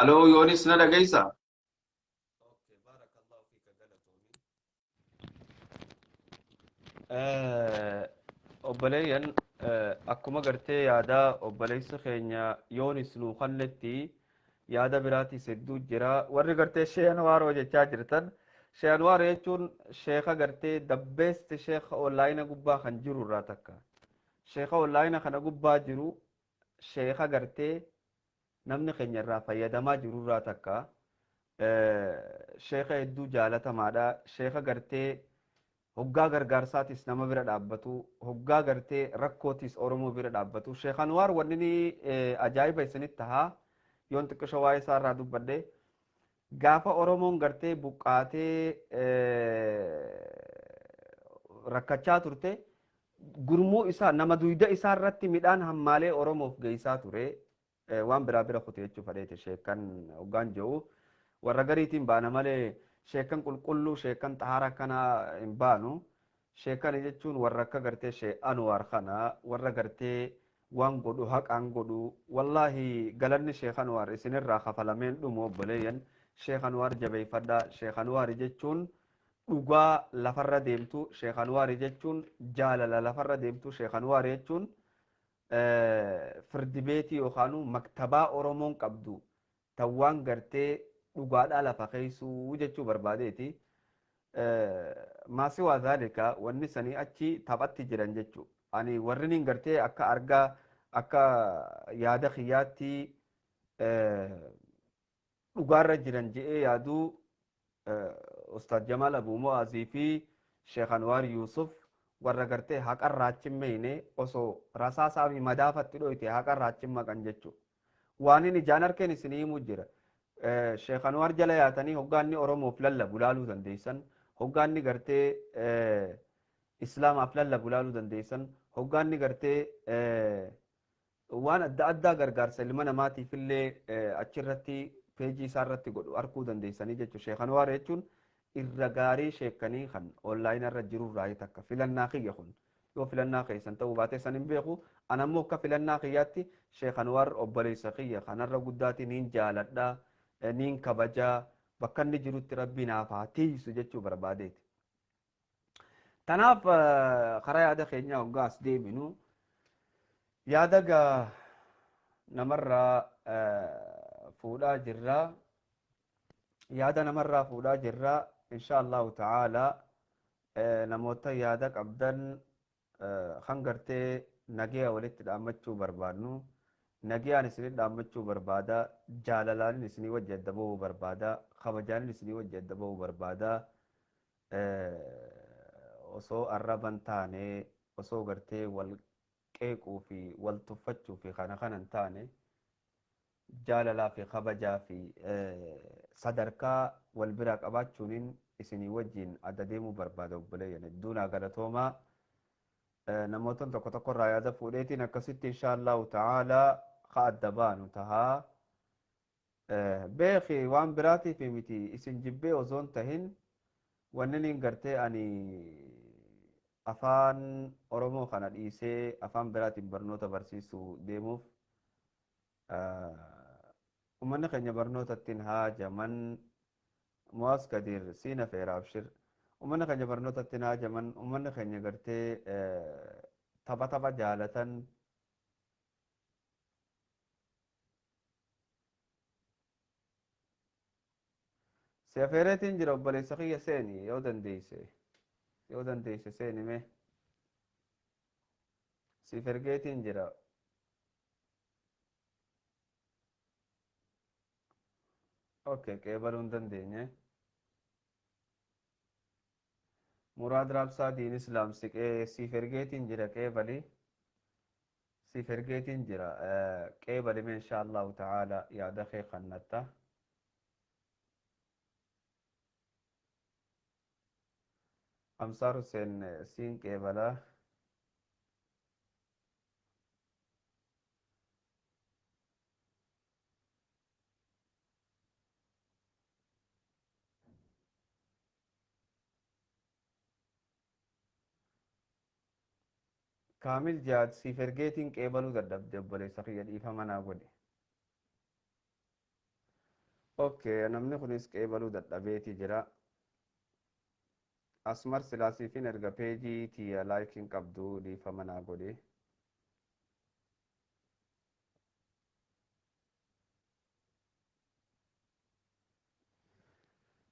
Aloo, Yoonis, na dhageessaa? Obboleeyyan, akkuma gartee yaada obboleessi keenya Yoonis nuu kannetti, yaada biraatis hedduu jira. Warri gartee Shee Anwaaroo jechaa jirtan, Shee Anwaar jechuun sheeka gartee the best sheeka online gubbaa kan jiru irraa takka. Sheeka online kana gubbaa jiru, sheeka gartee namni keenya irraa fayyadamaa jiru irraa takka. Sheeka hedduu jaalatamaadha. Sheeka gartee hoggaa gargaarsaatis nama bira dhaabbatu, hoggaa gartee rakkootis Oromoo bira dhaabbatu. Sheek Anwaar wanni inni ajaa'iba isinitti tahaa yoon xiqqisho waa'ee isaa irraa dubbadhe, gaafa Oromoon gartee buqqaatee rakkachaa turte, gurmuu isaa nama duyda isaa irratti midhaan hammaalee Oromoof geessaa ture. Waan biraa bira kute jechuu fadheete. Sheekan hoggaan jiru warra gariitiin baana malee sheekan qulqulluu, sheekan xahaara kana hin baanu. Sheekan jechuun warra akka gartee Shee Anwaar kana, warra gartee waan godhu haqaan godhu. Wallaahi, galanni Sheek Anwaar isinirraa kafalameen dhumu. Obboleeyyan, Sheek Anwaar jabeeffadha. Sheek Anwaar jechuun dhugaa lafarra deemtu. Sheek Anwaar jechuun jaalala lafarra deemtu. Sheek Anwaar jechuun firdi beetii yookaan maktabaa Oromoon qabdu tawwaan gartee dhugaadhaa lafa keessuu jechuu barbaadeeti. Maasi waa zaalika wanni sanii achi taphatti jiran jechuu. Ani warri niin gartee akka argaa akka yaada kiyyaatti dhugaarra jiran je'ee yaaduu, Ustaad Jamaal Abu Mu'aazii fi Sheekh Anwaar Yuusuf, warra gartee haqarraa achi hin meeyne, osoo rasaasaa fi madaafatti dhoyte haqarraa achi hin maqan jechuudha. Waan inni ijaan harkeen isinii himuu jira. Sheekh Anwaar jala yaatanii hoggaanni Oromoof lallabu laaluu dandeessan. Hoggaanni gartee Islaamaaf lallabu laaluu dandeessan. Hoggaanni gartee waan adda addaa gargaarsa ilma namaatiif illee achirratti peejii isaa irratti godhu arguu dandeessanii jechuudha. Sheekh Anwaar jechuun irra gaarii sheekanii kan online irra jirurraa takka. Filannaa kiyya kun yoo filannaa keessan ta'uu baate san hin beeku. An ammoo akka filannaa kiyyaatti Sheekh Anwaar obboleessa kiyya kanarra guddaatiin niin jaaladha, niin kabajaa, bakka inni jirutti Rabbi naaf haa tiisu jechuu barbaadeeti. Tanaaf karaa yaada keenyaa hoggaa as deebinu, yaada gaa namarraa fuudhaa jirra. Yaada namarraa fuudhaa jirra. Insha Allahu ta'ala, namoota yaada qabdan kan gartee nagaya walitti dhaammachuu barbaadnu, nagayaan isinit dhaammachuu barbaada, jaalalaanin isinii wajji adda bahuu barbaada, kabajaanin isinii wajji adda bahuu barbaada. Osoo arraban taane, osoo gartee wal qeequu fi wal tuffachuu fi kana kana hin taane, jaalalaa fi kabajaa fi sadarkaa wal biraa qabaachuunin isinii wajjin adda deemuu barbaada. Obboleeyyan, hedduu naa galatoomaa. Namoota tokko tokko irraa yaada fuudheetiin akkasitti insha Allahu ta'ala ka adda baanu tahaa. Beeki waan biraatiif miti isin jibbee osoo hin tahin wanni niin gartee ani afaan Oromoo kana dhiisee afaan biraatiin barnoota barsiisuu deemuuf uummanni keenya barnoota ittiin haajaman. Muwaas Kadir siina feera abshir. Uummanni keenya barnoota ittiin haajaman, uummanni keenya gartee tapha tapha jaalatan. Si afeereetiin jira obboleessa kiyya, seeni yoo dandeeyse, yoo dandeeyse seeni mee. Siif ergeetiin jira. Okay, qeebaluu hin dandeenye. Muraad Raabsaa Diin Islaam siqee siif ergeetiin jira, qeebali. Siif ergeetiin jira. Qeebali mee insha Allahu ta'ala yaada kee kannatta. Amsaar Hussein siin qeebalaa. Kaamil Jaad siif ergeetiin qeebaluu dadhabde, obboleessa kiyya, dhiifama naa godhi. Okay, namni kunis qeebaluu dadhabeeti jira. Asmar silaasiifin erga peejii tiyya laayikiin qabdu, dhiifama naa godhi.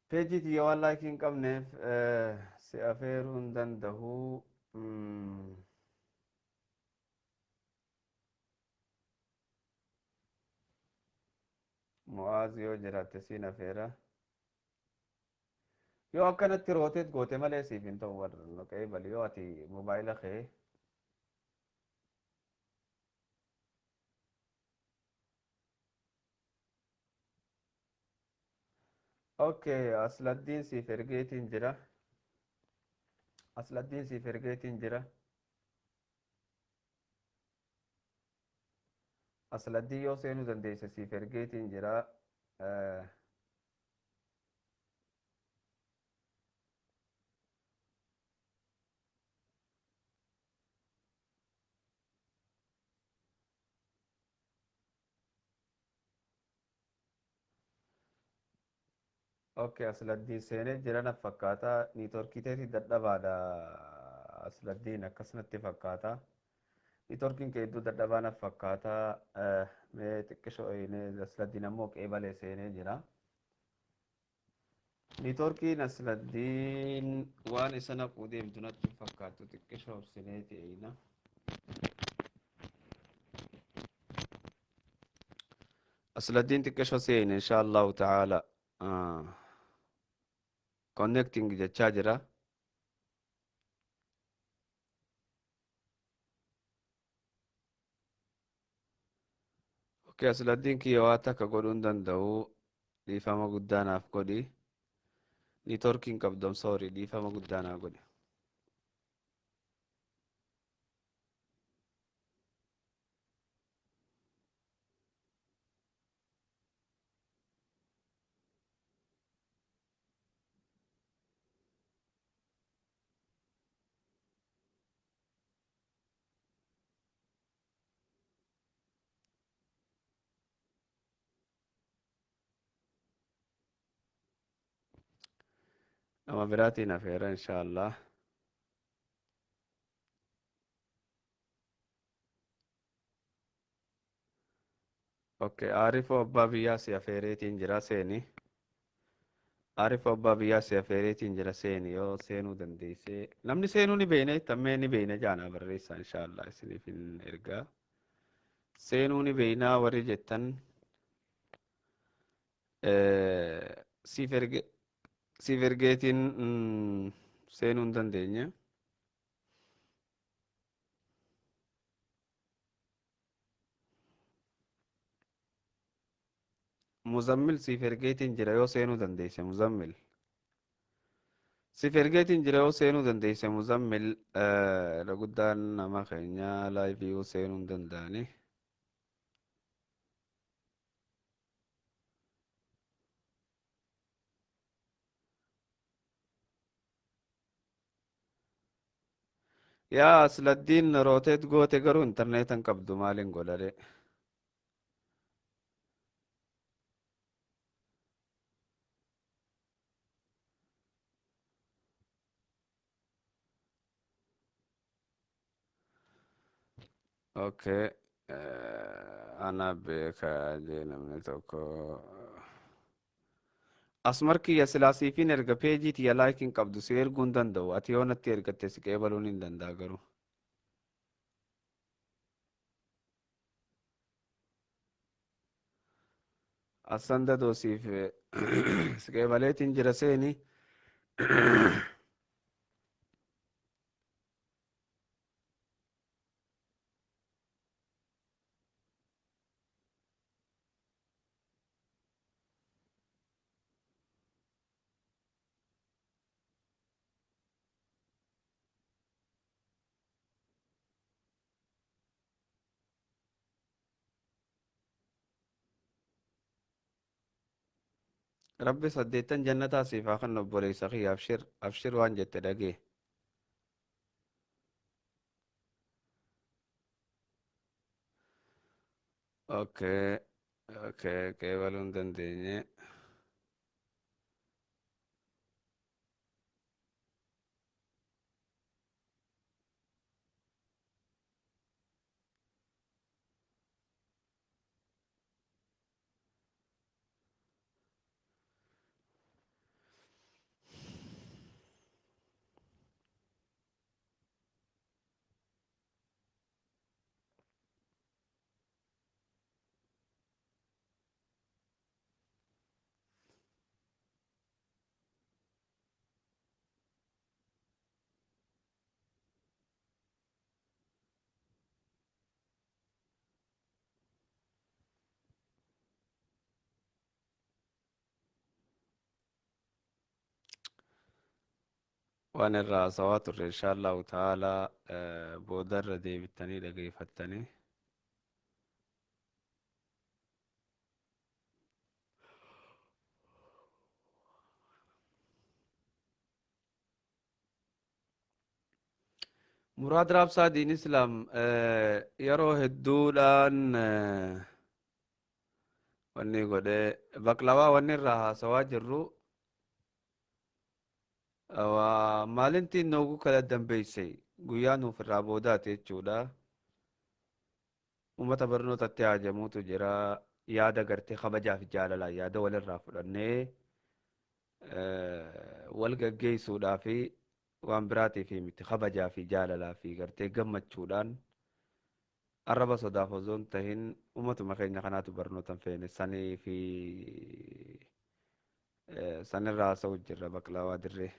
Peejii tiyya waan laayikii hin qabneef si afeeruu hin danda'u. Mu'aaz yoo jiraatte siin afeera. Yoo akkanatti rooteet goote malee siif hin ta'u warra qeebali yoo ati mobaayila kee. Okay, Asladdiin siif ergeetiin jira. Asladdiin siif ergeetiin jira. Asladdiin yoo seenuu dandeesse siif ergeetiin jira. Okay, Asladdiin seenee jira na fakkaata. Niitoorkii teetii dadhabaadha. Asladdiin akkasumatti fakkaata. Niitoorkiin kee hedduu dadhabaa na fakkaata. Mee xiqqishoo eeyinee Asladdiin ammoo qeebalee seenee jira. Niitoorkiin Asladdiin waan isa naquu deemtu natti hin fakkaattu, xiqqishoo obsineeti eeyina. Asladdiin xiqqishoo seene insha Allahu ta'ala. Connecting jechaa jira. Okay, Asladdiin kiyya waa takka godhuu hin danda'u. Dhiifama guddaa naaf godhi. Niitoorkiin qabdu, I'm sorry, dhiifama guddaa naa godhi. Nama biraatiin afeera insha Allah. Okay, Arifoo abbaa biyyaa si afeereetiin jira, seeni. Arifoo abbaa biyyaa si afeereetiin jira, seeni yoo seenuu dandeessee. Namni seenuu ni beekne, tammee ni beekne jaanaa barreessaa insha Allah isiniif hin ergaa. Seenuu ni beeknaa warri jettan siif erge siif ergeetiin seenuu hin dandeenye. Muzammil siif ergeetiin jira yoo seenuu dandeesse Muzammil. Siif ergeetiin jira yoo seenuu dandeesse Muzammil. Irra guddaan nama keenya laayivii yoo seenuu hin danda'ani. Yaa Asladdiin rooteet goote garuu intarneetan qabdu maaliin godhare? Okay. Ana beekaa jee namni tokko. Asmar kiyya silaa siifiin erga peejii tiyya laayikiin qabdu si erguu hin danda'u. Ati yoo natti ergatte si qeebaluun hin danda'a garuu. Assan dadoo siif si qeebaleetiin jira seeni. Rabbi saddeettan jannataa siif haa kennu obboleessa kiyya abshir abshir waan jette dhagee. Okay. Okay. Qeebaluu hin dandeenye. Waan irraa haasawaa turre inshaallahu ta'ala boodarra deebittanii dhageeffattanii. Muraad Raabsaa Diin Islaam yeroo hedduudhaan wanni godhee baqlawaa wanni irraa haasawaa jirru maalintiin noogu kala dambeeyse guyyaa nuuf irraa boodaati jechuudha. Uummata barnootatti haajamuutu jira. Yaada gartee kabajaa fi jaalalaa yaada walirraa fudhannee wal gaggeessuudhaa fi waan biraatiif miti kabajaa fi jaalalaa fi gartee gammachuudhaan arraba sodaaf osoo hin tahin uummatuma keenya kanaatu barnoota hin feene sanii fi sanirraa haasa'u jirra baqlaawaa dirree.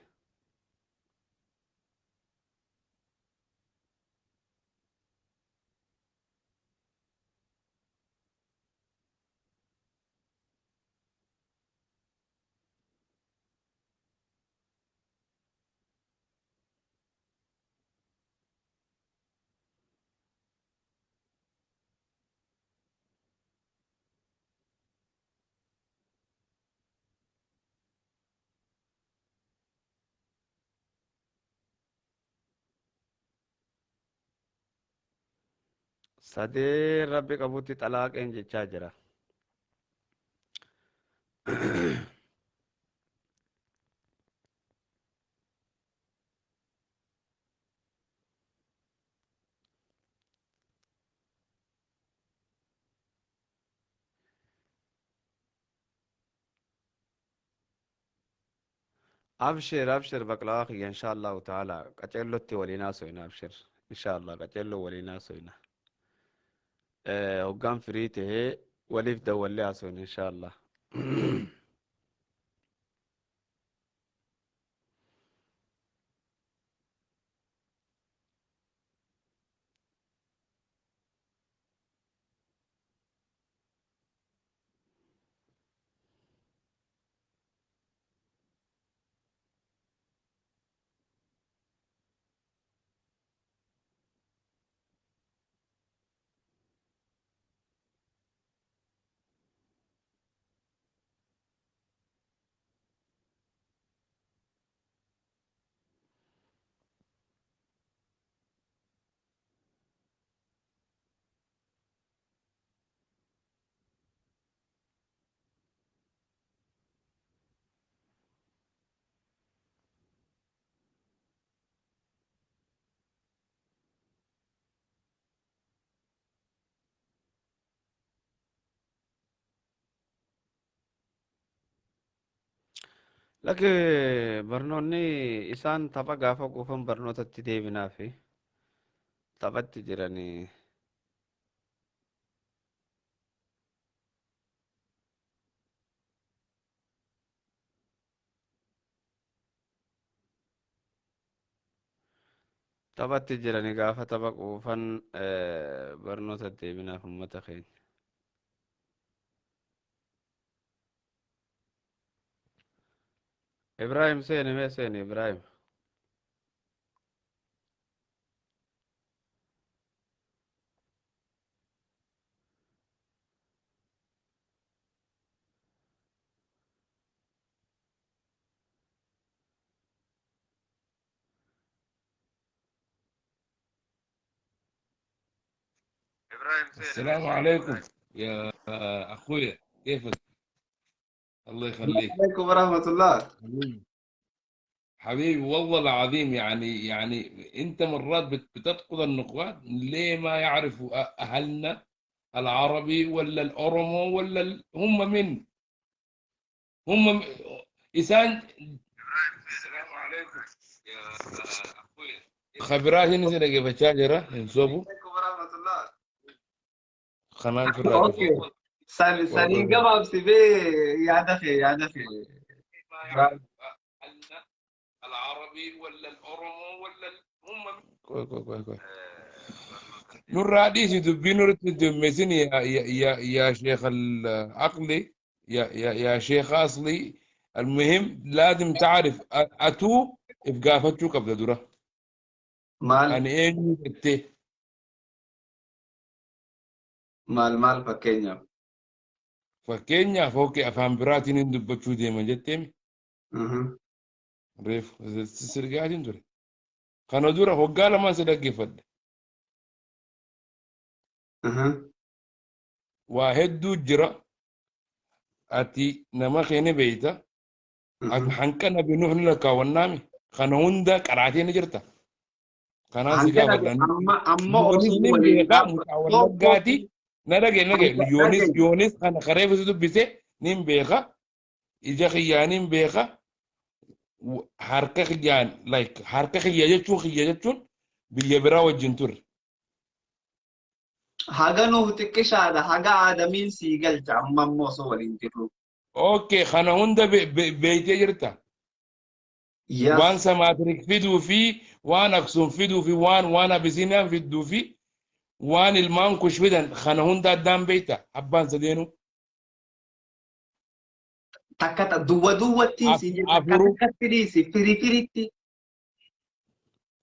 Sadeen rabbi qabutti xalaaqeen jechaa jira. Abshir abshir baqlawaa kiyya inshaallahu ta'ala qaceellotti waliin haasofna abshir inshaallah qaceelloo waliin haasofna. Hoggaan firii tahee waliif dawwallee haasofna inshaallah. Lakki, barnoonni isaan tapha gaafa quufan barnootatti deebinaa fi taphatti jiranii. Taphatti jiranii gaafa tapha quufan barnootatti deebinaaf uummata keenya. Ibrahim, seeni mee, seeni Ibrahim. السلام عليكم يا اخويا، كيفك؟ الله يخليك. عليكم ورحمة الله. حبيبي حبيبي، والله العظيم يعني انت مرات بتفقد النقاط. ليه ما يعرفوا اهلنا العربي ولا الاورومو ولا هم من هم انسان. السلام عليكم يا اخويا، خبرات نزل كيف شاجره انسوبو عليكم ورحمة الله. خنان في الراديو. Okay. Sani saniin gabaabsi bee yaada kee yaada kee. ما يعرفوا اهلنا العربي ولا الاورومو ولا هم كوي كوي كوي كوي نور راديسي دبي نور تدمسني يا يا يا يا شيخ العقلي، يا شيخ اصلي. المهم لازم تعرف اتو ابقافتشو قبل دوره. Maal انا ايه جتي maal maal fakkeenyaaf? Fakkeenyaaf, okay, afaan biraatiin hin dubbachuu deeman jetteemi reefu sirgaatiin ture. Kana dura hoggaa lamaan si dhaggeeffadhe. Waa hedduu jira. Ati nama keenya beeyta. Hanqa nabi Nuh ni lakkaawwannaami. Kana hunda qaraatee ni jirta. Kanaan si Hanqa gaafadha. amma amma Yoonis osoo ni waliin beekaa mucaa wallaggaati. Na dhage na dhage. Hanga Yoonis dhagaye. Yoonis kana kareefu si dubbise nin beeka. Ija kiyyaa nin beeka. Harka kiyyaan, like, harka kiyya jechuun biyya biraa wajjin turre. Haga nuuf xiqqishaadha, haga aadamiin sii galcha amma ammoo osoo waliin jirru. Okay, kana hunda beeytee jirta. Waan samaatirik fiduu fi waan Aksum fiduu fi waan Abisiiniyaan fiduu fi waan ilmaan Kush fidan kana hunda addaan beeyta abbaan sadeenu. Takka duwwa duwwattiin sii jedha takka Afuru. Takkatti dhiisi firi firitti.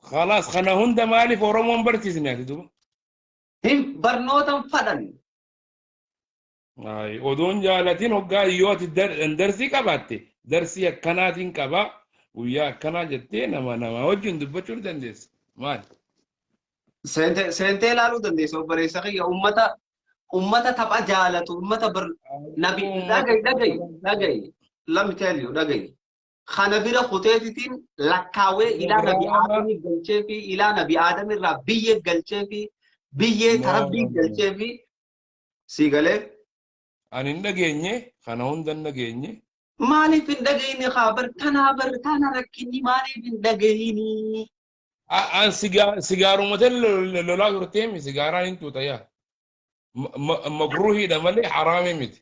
خلاص, kana hunda maaliif Oromoon barsiisne ati duba? Hin barnootan fadhan. Ay, odoon jaalatiin hoggaa yoo ati darsii qabaatte, darsii akkanaatiin qabaa guyyaa akkanaa jettee nama wajjin dubbachuu ni dandeessa. Maali? Seentee ilaaluu dandeessa, obboleessa kiyya, ummata tapha jaalatu, ummata bar nabi. Dhagayi, dhagayi, dhagayi, let me tell you, dhagayi, kana bira kuteetitiin lakkaawee ilaa nabi Aadamii galchee fi ilaa nabi Aadamirraa biyyee galchee fi biyyee tarabbii galchee fi sii galee. Ani hin dhageenye, kana hunda hin dhageenye. Maaliif hin dhagayini? Haa, bar tanaa bar tana rakkinni, maaliif hin dhagayini? An sigaaruma lolaa turteemi, sigaaraan hin tuuta yaa. Makruuhiidha malee haraamii miti.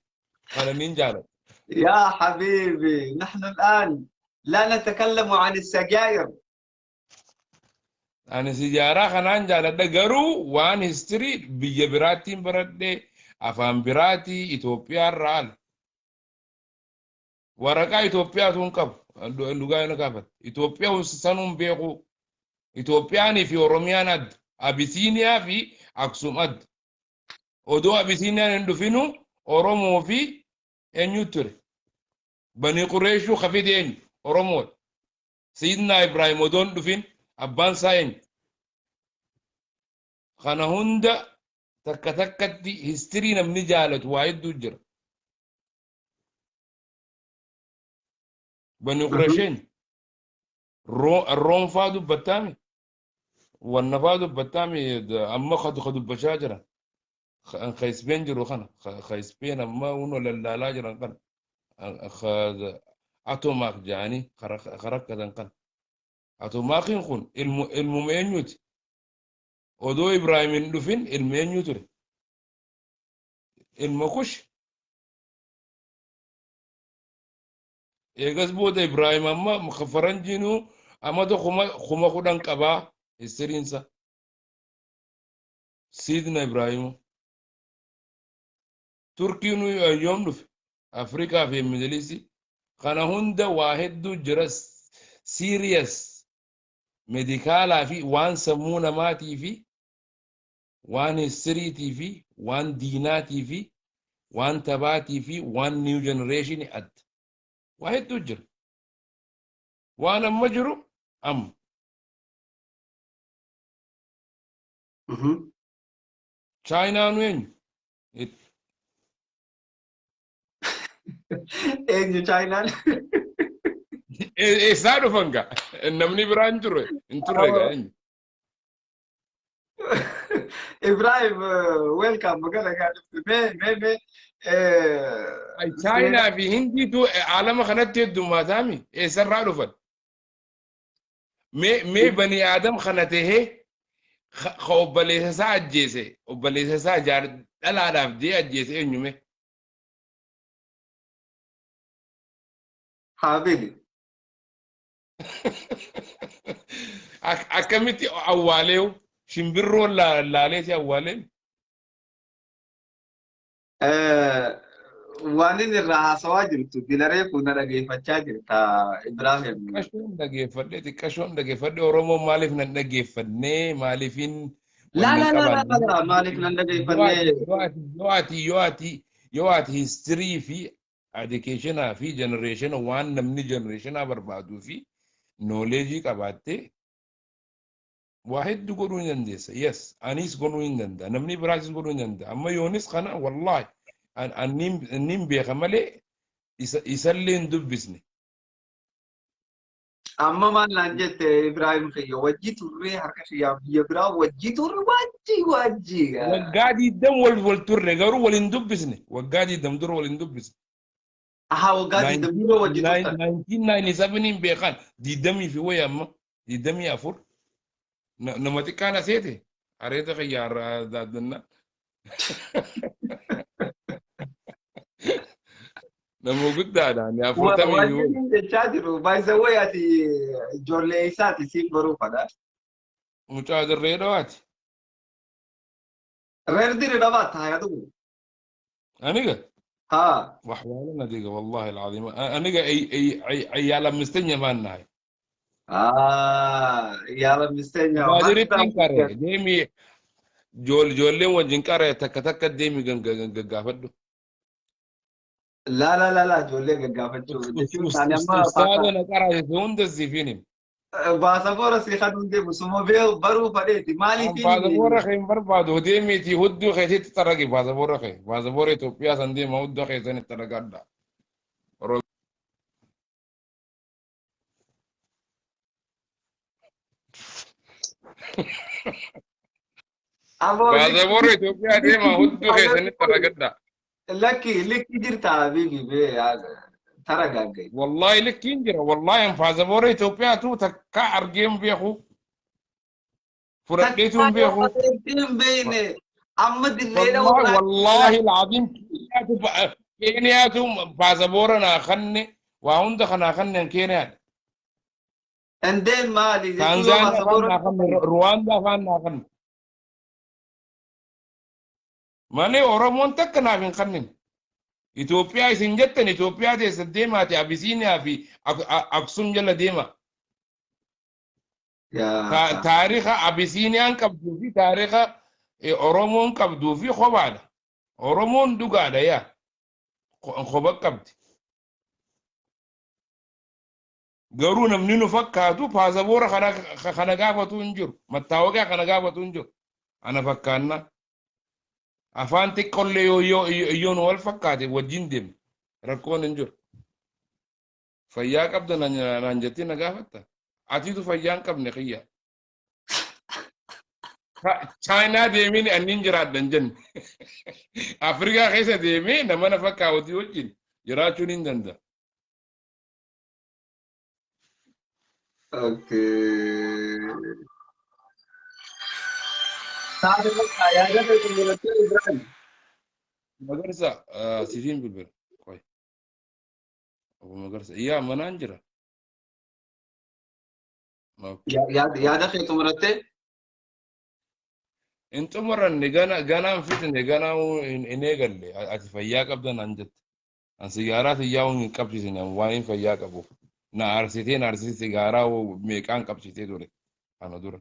Kana nin jaaladha. يا حبيبي، نحن الآن لا نتكلم عن السجاير. Ani sijaaraa kanaan jaaladha, garuu waan history biyya biraattiin baradhe, afaan biraatii Itoophiyaa irraa ala. Waraqaa Itoophiyaatu hin qabu. Dhugaa na gaafatte. Itoophiyaa sanuun beeku. Itoophiyaanii fi Oromiyaan adda. Abisiiniyaa fi Aksum adda. Odoo Abisiiniyaan hin dhufinu Oromoo fi eenyu ture? Bani Qureeshuu kafide eenyu? Oromoodha. Sayyidina Ibrahim odoo hin dhufin abbaan isaa eenyu? Kana hunda takka takkatti history namni jaalatu waa hedduu jira. Bani Qureesh eenyu? Room faa dubbattaami? Wanna faa dubbattaami? Amma ka dubbachaa jiran. Ka Ispeen jiru kana. Ka Ispeen amma uno lallaalaa jiran kana. Atomaak jedhanii karakkatan kana. Atomaakiin kun ilmuma eenyuti? Odoo Ibraahim hin dhufin ilma eenyu ture? Ilma Kush. Eegas booda Ibraahim amma faranjiinuu amata 10,000 qabaa histiriinsa. Siidna Ibraahimu. Turkiin yoom dhufe? Afrikaa fi Middle East. Kana hunda waa hedduu jira, serious medicalaa fi waan sammuu namaatii fi waan historytii fi waan diinaatii fi waan tabaatii fi waan new generation adda. Waa hedduu jira. Waan amma jiru amma. Chaayinaanu eenyu? Eenyu Chaayinaan? Eessaa dhufan gaa? Namni biraan turre hin turre gaa, eenyu? Ibrahim, welcome, magala gaa dhufte. Mee mee mee. Chaayinaa fi Hindiitu alama kanatti heddummaataami, eessarraa dhufan? Mee bani Aadam kana tahee ka obboleessa isaa ajjeese, obboleessa isaa jaar dhalaadhaaf jee ajjeese eenyume? Haabili. Akkamitti awwaaleewu? Shimbirroon laaleeti awwaaleen. Waan inni irraa haasawaa jirtu dilaree kun na dhageeffachaa jirta, Ibrahim. Xiqqashoon dhageeffadhe, xiqqashoon dhageeffadhe. Oromoon maaliif nan dhaggeeffannee, maaliifin? Laa laa laa laa laa, maaliif nan dhageeffannee? Yoo ati history fi educationaa fi generation, waan namni generationaa barbaaduu fi knowledge qabaatte, waa hedduu godhuu ni dandeessa. Yes, anis godhuu ni danda'a. Namni biraatis godhuu ni danda'a. Amma yoonis kana wallahi anniin beeka malee isallee hin dubbisne. Amma maal naan jette, Ibrahim kiyya, wajji turree harka kiyyaa biyya biraa wajji turre, wajji wajji. Waggaa 20 wal turre, garuu wal hin dubbisne. Waggaa 20 dura wal hin dubbisne. Ahaa, waggaa 20 dura wajji turtan. 1997 beekan, 20 fi wayi, amma 24. Nama xiqqaan aseete areeta kiyyaa daaddannaa. Nama guddaadha, ani 40 fi Wanti wayi. inni jechaa jiru, by the way, ati ijoollee isaati siif baruufadha. Mucaa dirree dhawaati. Reer dirree dhawaata haa yaadu. Aniga? Haa. Waxyaalan adiga, wallahi alcadiim, aniga ciyaal amistanya baan nahay. Yaala misteenya. Baadirittiin qare deemi, ijoolleen wajjin qare, takka takka deemi gaggaafadhu. La la la la, ijoollee gaggaafachuu jechuun ani amma Ustaada na qaraasise hunda siifin him. Baasaboora si kan deemu suma baruu fadheeti. Maaliif? Baasaboora kee hin barbaadu, deemiiti hudduu keetitti xaragi baasaboora kee. Baasaboora Itoophiyaa san deema, hudduu keessanitti xaragadha. Baasaboora Itoophiyaa deema, hudduu keessanitti xaragadha. Lakki, likki jirta habibi, bee taragaagga'i. Wallahi likkiin jira, wallahi an baasaboora Itoophiyaatu takka argeen beeku. Fudhadheetu hin beeku. Hin beekne amma dilleedha. Wallahi, wallahi alazim, Keeniyaatu baasaboora naa kanne, waa hunda kanaa kanneen Keeniyaadha. Endeen maali jechuun Taanzaaniyaa faan baasaboora naa kanne, Ruwaandaa faan naa kanne. Malee Oromoon takka naaf hin kannin. Itoophiyaa isin jettan, Itoophiyaa teessa deemaati Abisiiniyaa fi Aksum jala deema. Taariika Abisiiniyaan qabduu fi taariika Oromoon qabduu fi kophaadha. Oromoon dhugaadha yaa. Kopha qabdi. Garuu namni nu fakkaatu paasaboora kana gaafatu hin jiru. Mattaawaqaa kana gaafatu hin jiru. Ana fakkaanna. Afaan xiqqollee yoo nu wal fakkaate wajjin deemna. Rakkoon hin jiru. Fayyaa qabda naan jettee na gaafatta. Atiitu fayyaa hin qabne kiyya. Chaayinaa deemeen anniin jiraadha hin jenne. Afrikaa keessa deemee nama na fakkaatu wajjin jiraachuun hin danda'a. Okay. Taate bakka yaada kee xumurattee, Ibrahim. Magarsa, sifiin bilbila. Qoy. Obbo Magarsa. Yaa manaan jira. Yaada kee xumurattee? Hin xumuranne, gana ganaan fitne, ganaa hin eegalle. Ati fayyaa qabda naan jette. An sigaaraa xiyyaa hin qabsiisne, waan hin fayyaa qabuuf. Na aarsitee, na aarsitee, sigaaraa meeqaan qabsiisee ture kana dura.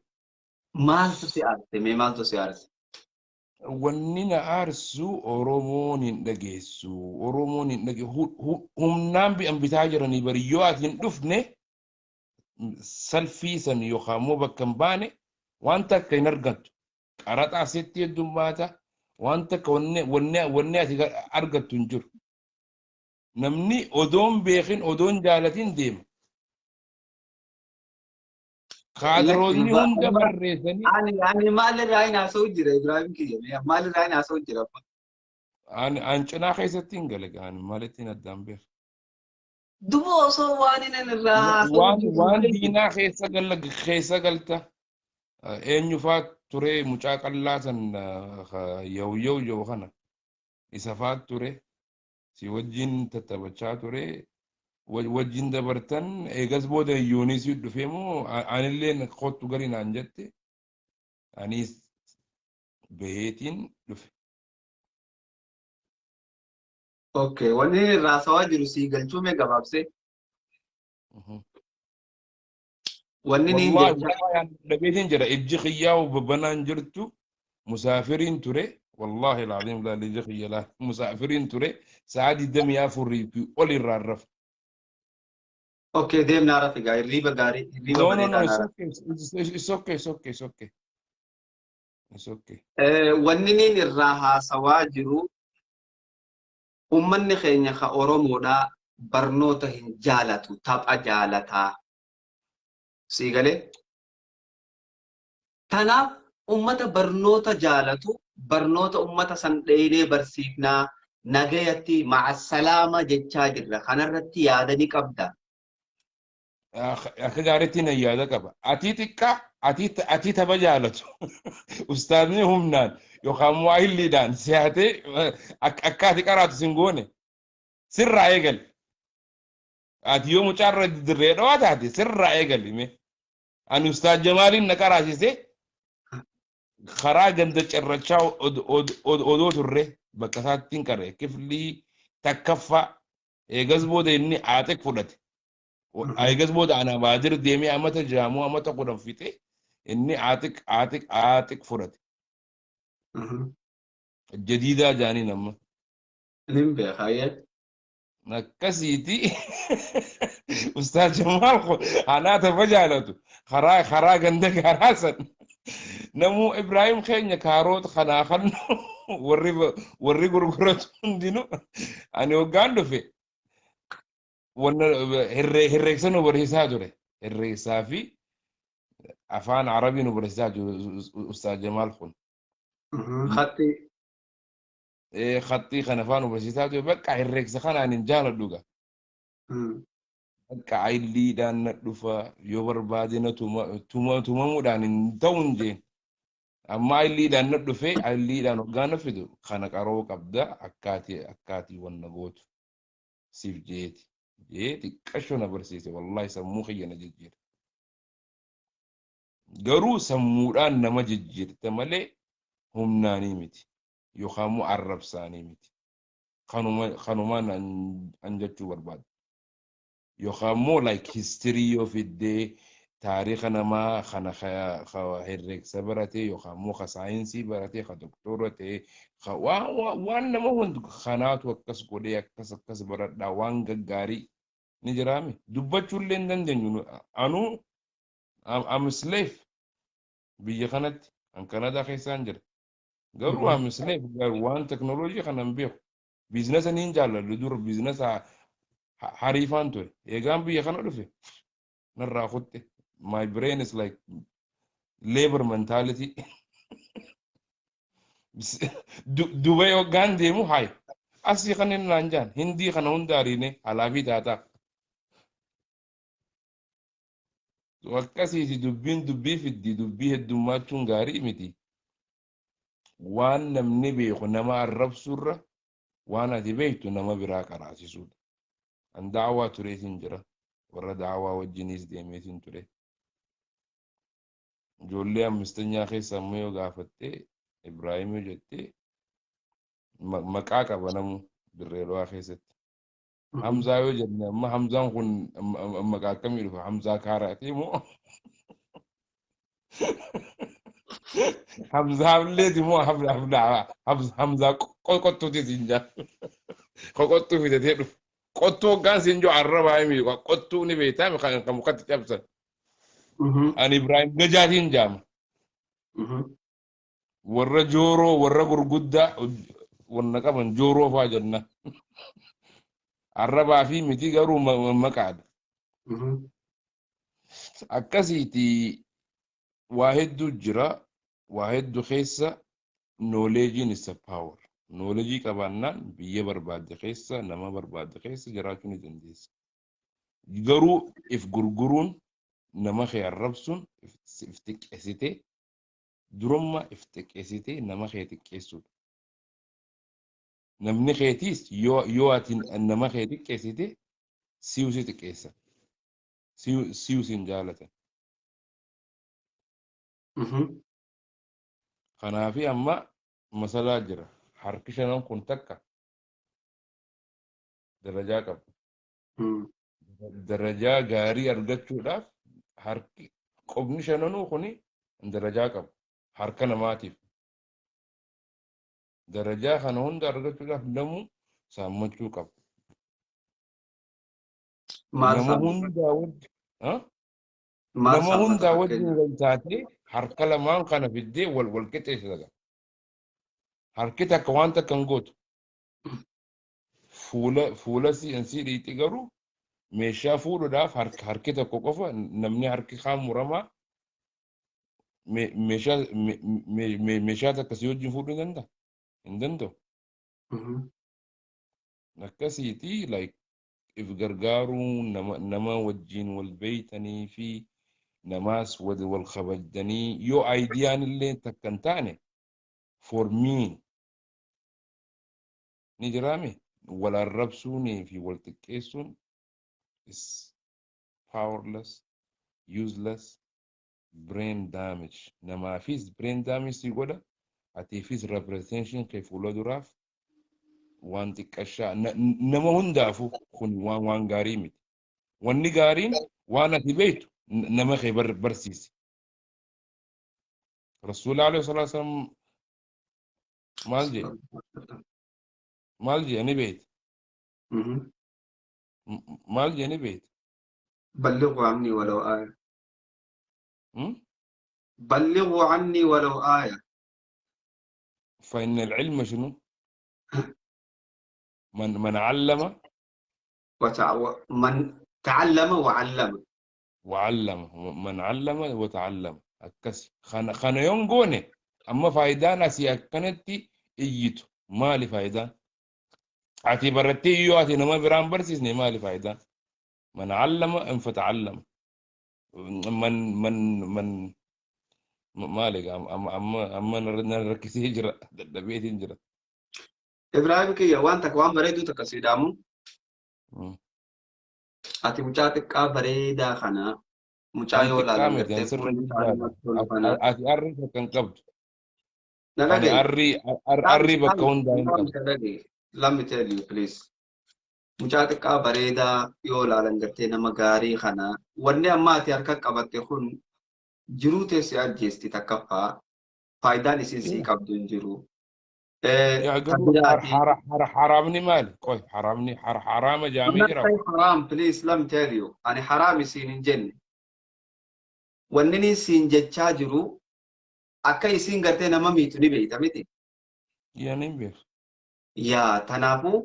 Maaltu si aarse? Mee maaltu si aarse? Wanni na aarsu Oromoon hin dhageessu. Oromoon hin dhageessu. Humnaan bi'an bitaa jiranii bari, yoo ati hin dhufne salfii san yookaan immoo bakka hin baane wanta akka hin argattu. Qaraxa asitti heddummaata. Wanta akka wanni ati argattu hin jiru. Namni odoon beekin, odoon jaalatin deema. Kaadiroonni hunda barreessanii. Ani maalirraa hin haasa'u jira, Ibrahim kiyya? Maalirraa hin haasa'u jira? Ani cinaa keessatti hin gale, ani maalittiin addaan beeka. Duba osoo waan inni irraa haasa'u Waan jiru waan beektu. Diinaa keessa gala keessa galta. Eenyu faa ture? Mucaa qallaa san yaw yaw yaw kana isa faa ture, si wajjin tattaphachaa ture, wajjin dabartan. Eegas booda yoonisi dhufee moo anillee kottu gari naan jette, anis baheetiin dhufe. Okay, wanni inni irraa haasawaa jiru sii galchuu mee gabaabsee? Wanni inni Wallahi jecha wallahi dhabeetiin jira, ijji xiyyaa babbanaan jirtu, musaafiriin ture, wallahi alazim, laal ijji xiyya laal, musaafiriin ture, sa'a 24 fi ol irraa rafe. Okay, deemnaa rafi gaa, hirriiba gaarii, hirriiba No, no, no, bareedaa it's naa okay, it's okay, it's okay, it's okay. It's okay. Wanni inni irraa haasawaa jiru, uummanni keenya ka Oromoodhaa barnoota hin jaalatu, tapha jaalataa. Sii galee? Tanaaf uummata barnoota jaalatu, barnoota uummata san dheeynee barsiifnaa, nagayatti ma'asalaama jechaa jirra. Kanarratti yaada ni qabda. Akka gaariitti na yaada qaba. Atii xiqqaa, atii tapha jaalatu. Ustaazni humnaan yookaan waahilliidhaan si'aatee akka ati qaraatu sin goone, sirraa eegali. Ati yoo mucaarra dirree dhawaa taate sirraa eegali mee. Ani Ustaaz Jamaaliin na qaraasise, karaa ganda cirrachaa odoo turre bakka isaatti hin qarre kiflii takkaffaa. Eegas booda inni aaxeq fudhate. Eegas booda ana baadir deemee amata 6 moo amata 10 fixe, inni aaxiq aaxiq aaxiq fudhate. Jadiidaa jaaniin amma. Nin beeka ayyee. Akkasiiti, Ustaaz Jamaal anaa tapha jaalatu karaa ganda gaaraa san namuu Ibraahim keenya kaaroota kanaa kan warri gurguratu hundinuu, ani hoggaan dhufe wanna herreegsa nu barsiisaa ture, herreegsaa fi afaan Arabii nu barsiisaa ture Ustaaz Jamaal kun. Khatti. Khaxii kana afaan nu barsiisaa ture, bakka herreegsa kanaan hin jaaladhu gaa. Bakka ayilliidhaan na dhufa, yoo barbaade na tumamuudhaan hin ta'u hin jeen. Amma ayilliidhaan na dhufe, ayilliidhaan hoggaa na fidu kana qaroo qabda, akkaatii wanna gootu siif jeeti. Jee xiqqasho na barsiise, wallahi sammuu kiyya na jijjiire. Garuu sammuudhaan nama jijjiirte malee humnaanii miti yookaan immoo arrabsaanii miti. Kanumaan an jechuu barbaada. Yookaan immoo like history yoo fiddee, taariika namaa kana ka herreegsa barate yookaan immoo ka saayinsii barate, ka doktora ta'e, ka waan nama hundu kanaatu akkas godhee, akkas akkas baradhaa, waan gaggaarii ni jiraame dubbachuullee hin dandeenyu. Anuu am slave biyya kanatti, an Kanadaa keessaan jira. Garuu am slave, garuu waan teknooloojii kana hin beeku. Business ni hin jaalladhu, dur business hariifaan ture. Eegaan biyya kana dhufe narraa kutte. My brain is like labor mentality. Dubai hoggaan deemu hayi. Asii kan inni naan jaan hindii kana hunda ariine alaafii taataa. Akkasiiti dubbiin dubbii fiddi, dubbii heddummachuun gaarii miti. Waan namni beeku nama arrabsurra waan ati beektu nama biraa qaraasisuudha. An daawaa tureetiin jira. Warra daawaa wajjinis deemeetiin ture. Ijoollee ammistanyaa keessa ammoo yoo gaafattee Ibraahim yoo jettee, maqaa qaba namu Dirree Dhawaa keessatti. Hamzaa yoo jenne, amma Hamzaan kun maqaa akkamii dhufa? Hamzaa Kaaraati moo Hamzaa Hableeti moo Hamzaa Qoqqottuuti siin jaa? Qoqqottuu fidatee dhufa. Qottuu hoggaan siin jiru arrabaa himi, qottuu ni beektaa, kan mukatti cabsan. Ani Ibraahim Gajaatiin jaama. Warra jooroo, warra gurguddaa wanna qaban jooroo faa jenna. Arrabaa fi miti, garuu maqaadha. Akkasiiti, waa hedduu jira. Waa hedduu keessa knowledge is a power. Knowledge qabaannaan biyya barbaadde keessa, nama barbaadde keessa jiraachuu ni dandeessa. Garuu if gurguruun, nama kee arrabsuun, if xiqqeessitee, durummaa if xiqqeessitee nama kee xiqqeessuudha. Namni keetiis yoo ati nama kee xiqqeessite si'u si xiqqeessa. Si'u sin jaalatan. Kanaafi amma masalaa jira. Harki shanan kun takka darajaa qaba. Darajaa gaarii argachuudhaaf harki qubni shananuu kuni darajaa qaba. Harka namaatiif. Darajaa kana hunda argachuudhaaf namuu saammachuu qaba. Maal Nama saammata? hundaa wajji. Maal Nama saammata hundaa wajjin fakkeenyaaf? wal taatee harka lamaan kana fiddee wal qixxeessita. Harki takka waan takka hin gootu. Fuula si dhiitti, garuu meeshaa fuudhuudhaaf harki tokko qofa, namni harki kaan muramaa meeshaa takka si wajjin fuudhuu hin danda'a. Hin danda'u. Akkasiiti, like if gargaaruu, nama wajjin wal beeytanii fi namaas wal kabajjanii, yoo ideaan illee takka hin taane, for me ni jiraame, wal arrabsuunii fi wal xiqqeessuun is powerless, useless, brain damage. Namaafis brain damage si godha, atiifis representation kee fuula duraaf waan xiqqashaa. Nama hundaafuu kun waan gaarii miti. Wanni gaariin waan ati beektu nama kee barsiisi. Rasuula alayhi salaatu wasalam maal jedhe? Maal jedhe ni beekti? Maal jedhe ni beekti? بلغوا عني ولو آية. بلغوا عني ولو آية. فإن العلم شنو؟ من علم من تعلم وعلم. وعلم، من علم وتعلم. Akkas kana yoon goone amma faayidaan asii akkanatti iyyitu maali? Faayidaan ati barattee yoo ati nama biraan barsiisne maali faayidaan? من علم فتعلم، من maali? Amma na rakkisee jira, dadhabeetiin jira. Ibrahim kiyya, waan takka, waan bareedu takka si dhaamu. Ati mucaa xiqqaa bareedaa kana, mucaa yoo Xiqqaa laalan miti, gartee an sirra fuulli isaa guddaadha. namatti tolu kana. Ati arrii takka hin qabdu. Na Ani dhaga'i. arrii bakka hundaa hin qabu. Let me tell you, please. Mucaa xiqqaa bareedaa yoo laalan gartee nama gaarii kana, wanni amma ati harka qabatte kun jiruu teessi ajjeesti. Takkaffaa, faayidaan isin sii qabdu hin jiru. Yaa Kan garuu biraati. Haraamni maali? Qoy, haraamni haraama I'm jaamee not jira. saying haram, please, let me tell you. Ani haram isiin hin jenne. Wanni inni siin jechaa jiru akka isiin gartee nama miitu ni beeyta miti. Yaa, ni beeku. Yaa, tanaafuu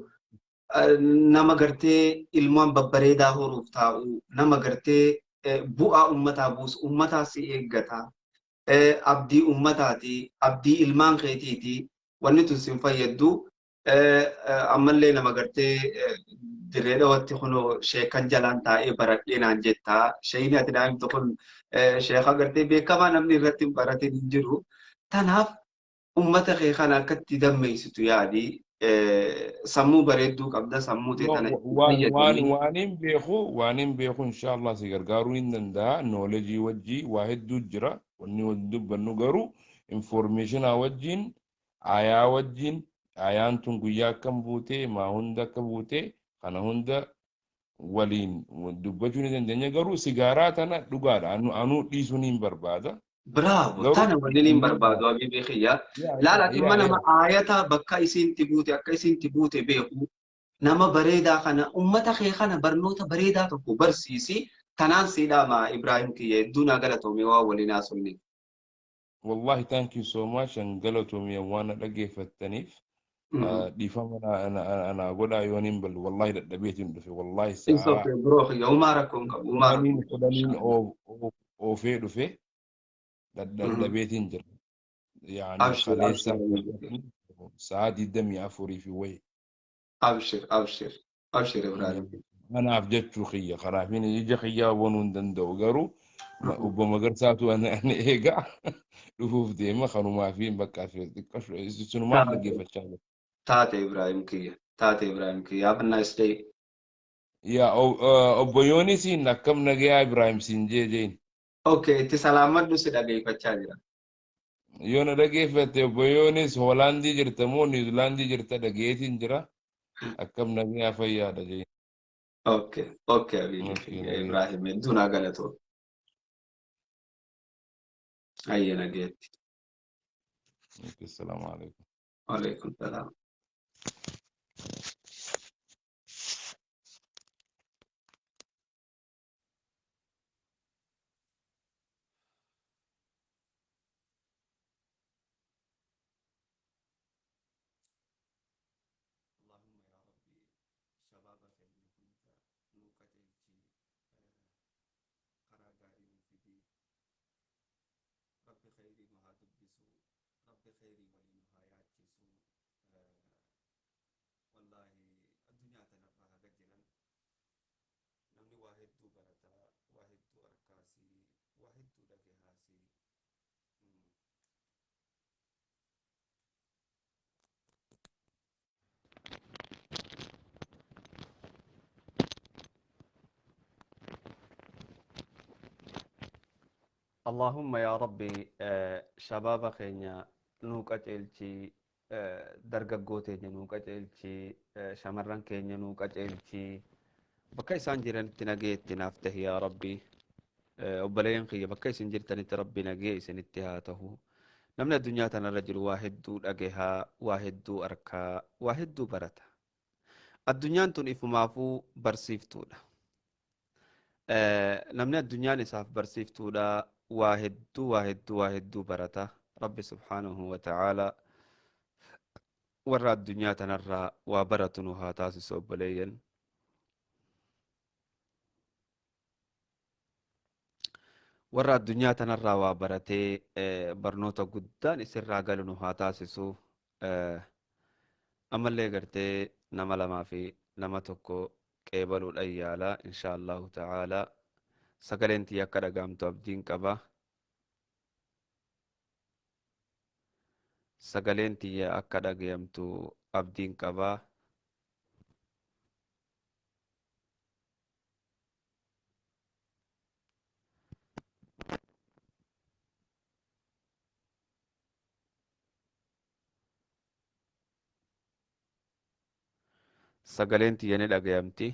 nama gartee ilmaan babbareedaa horuuf taa'u, nama gartee bu'aa ummataa buusu, ummataa si eeggata. Abdii ummataati, abdii ilmaan keetiiti. Wanni tun sin fayyaddu. Ammallee nama gartee Dirree Dhawatti kunoo sheekan jalaan taa'ee baradhee naan jettaa. Sheeyni ati naa himtu kun sheeka gartee beekamaa namni irratti hin baratin hin jiru. Tanaaf ummata kee kana akkatti dammeessitu yaadi. Sammuu bareedduu qabda, sammuu tee tana itti fayyadami. Waan hin beeku inshallah si gargaaruu hin danda'a. Knowledge wajji waa hedduu jira. Wanni waliin dubbannu garuu informationaa wajjin, ayaa wajjin, ayaan tun guyyaa akkam buutee, maa hunda akka buutee, kana hunda waliin dubbachuu ni dandeenya. Garuu sigaaraa tana dhugaadha, anuu dhiisuu ni barbaada. Bravo, garuu tana waliin hin barbaadu, habiibii kiyya. Laala, ati imma nama aayata bakka isiinti buute, akka isiinti buute beeku, nama bareedaa kana ummata kee kana barnoota bareedaa tokko barsiisi. Tanaan siidhaama, Ibraahim kiyya, hedduu naa galatoome waan waliin haasofne. Wallahi, thank you so much an galatoomi waan na dhaggeeffattaniif. Dhiifama na godhaa yoon hin ballu. Wallahi dadhabeetiin dhufe, wallahi. It's sa'aa okay bro kiyya, humaa rakkoo hin qabu, humaa rakkoo 10 hin qabu. 10n oofee dhufe, dadhabeetiin jira yaani. Abshir, kaleessa abshir. Sa'aa 24 fi wayi. Abshir, abshir, abshir, Ibraahim. Kanaaf jechuu kiyya, kanaafin ija kiyyaa banuu hin danda'u. Garuu obbo Magarsaatu ani eegaa dhufuuf deema, kanumaa fi bakka xiqqashu sunumaaf Taate. dhaggeeffachaa jira. Taate, Ibraahim kiyya, taate, Ibraahim kiyya. Have a nice day. Yaa obbo Yoonisiin, akkam nagayaa Ibraahim siin jee jeen. Okay, itti salaamadhu, si dhageeffachaa jira. Yoo na dhageeffatte, obbo Yoonis, Hoolaandii jirta moo Niwuzilaandii jirta? Dhageetiin jira. Akkam nagayaa, fayyaadha jeen. Okay, habiibii Okay, kiyya. Nagayaa. Ibraahim, hedduu naa galatoo. Ayya, nageetti. Okay, assalaamu alaikum. Waalaikum salaam. اللهم يا ربي shabaaba keenya hunda nuu qajeelchi, karaa gaarii nuu fidi. Rabbi khayrii nu haa dubbisu, Rabbi khayrii walii nu haa yaachisu. Wallaahi, addunyaa tanarra haga jiran namni waa hedduu barata, waa hedduu arkaasi, waa hedduu dhagahaasi. اللهم يا ربي shabaaba keenya nuu qajeelchi, dargaggoo teenya nuu qajeelchi, shamarran keenya nuu qajeelchi, bakka isaan jiranitti nagee itti naaf tahi yaa Rabbi. Obboleeyyan kiyya, bakka isin jirtanitti Rabbi nagee isinitti haa tahu. Namni addunyaa tanarra jiru waa hedduu dhagahaa, waa hedduu arkaa, waa hedduu barata. Addunyaan tun ifumaafuu barsiiftuudha. Namni addunyaan isaaf barsiiftuudha waa hedduu, waa hedduu, waa hedduu barata. Rabbi subhaanahu wa ta'aala warra addunyaa tanarraa waa baratu nu haa taasisu, obboleeyyan. Warra addunyaa tanarraa waa baratee barnoota guddaan isirraa galu nu haa taasisu. Ammallee gartee nama lamaa fi nama tokko qeebaluudhaan yaala, insha Allahu ta'ala. Sagaleen tiyya akka dhagaamtu abdiin qaba. Sagaleen tiyya akka dhagayamtu abdiin qaba. Sagaleen tiyya ni dhagayamti?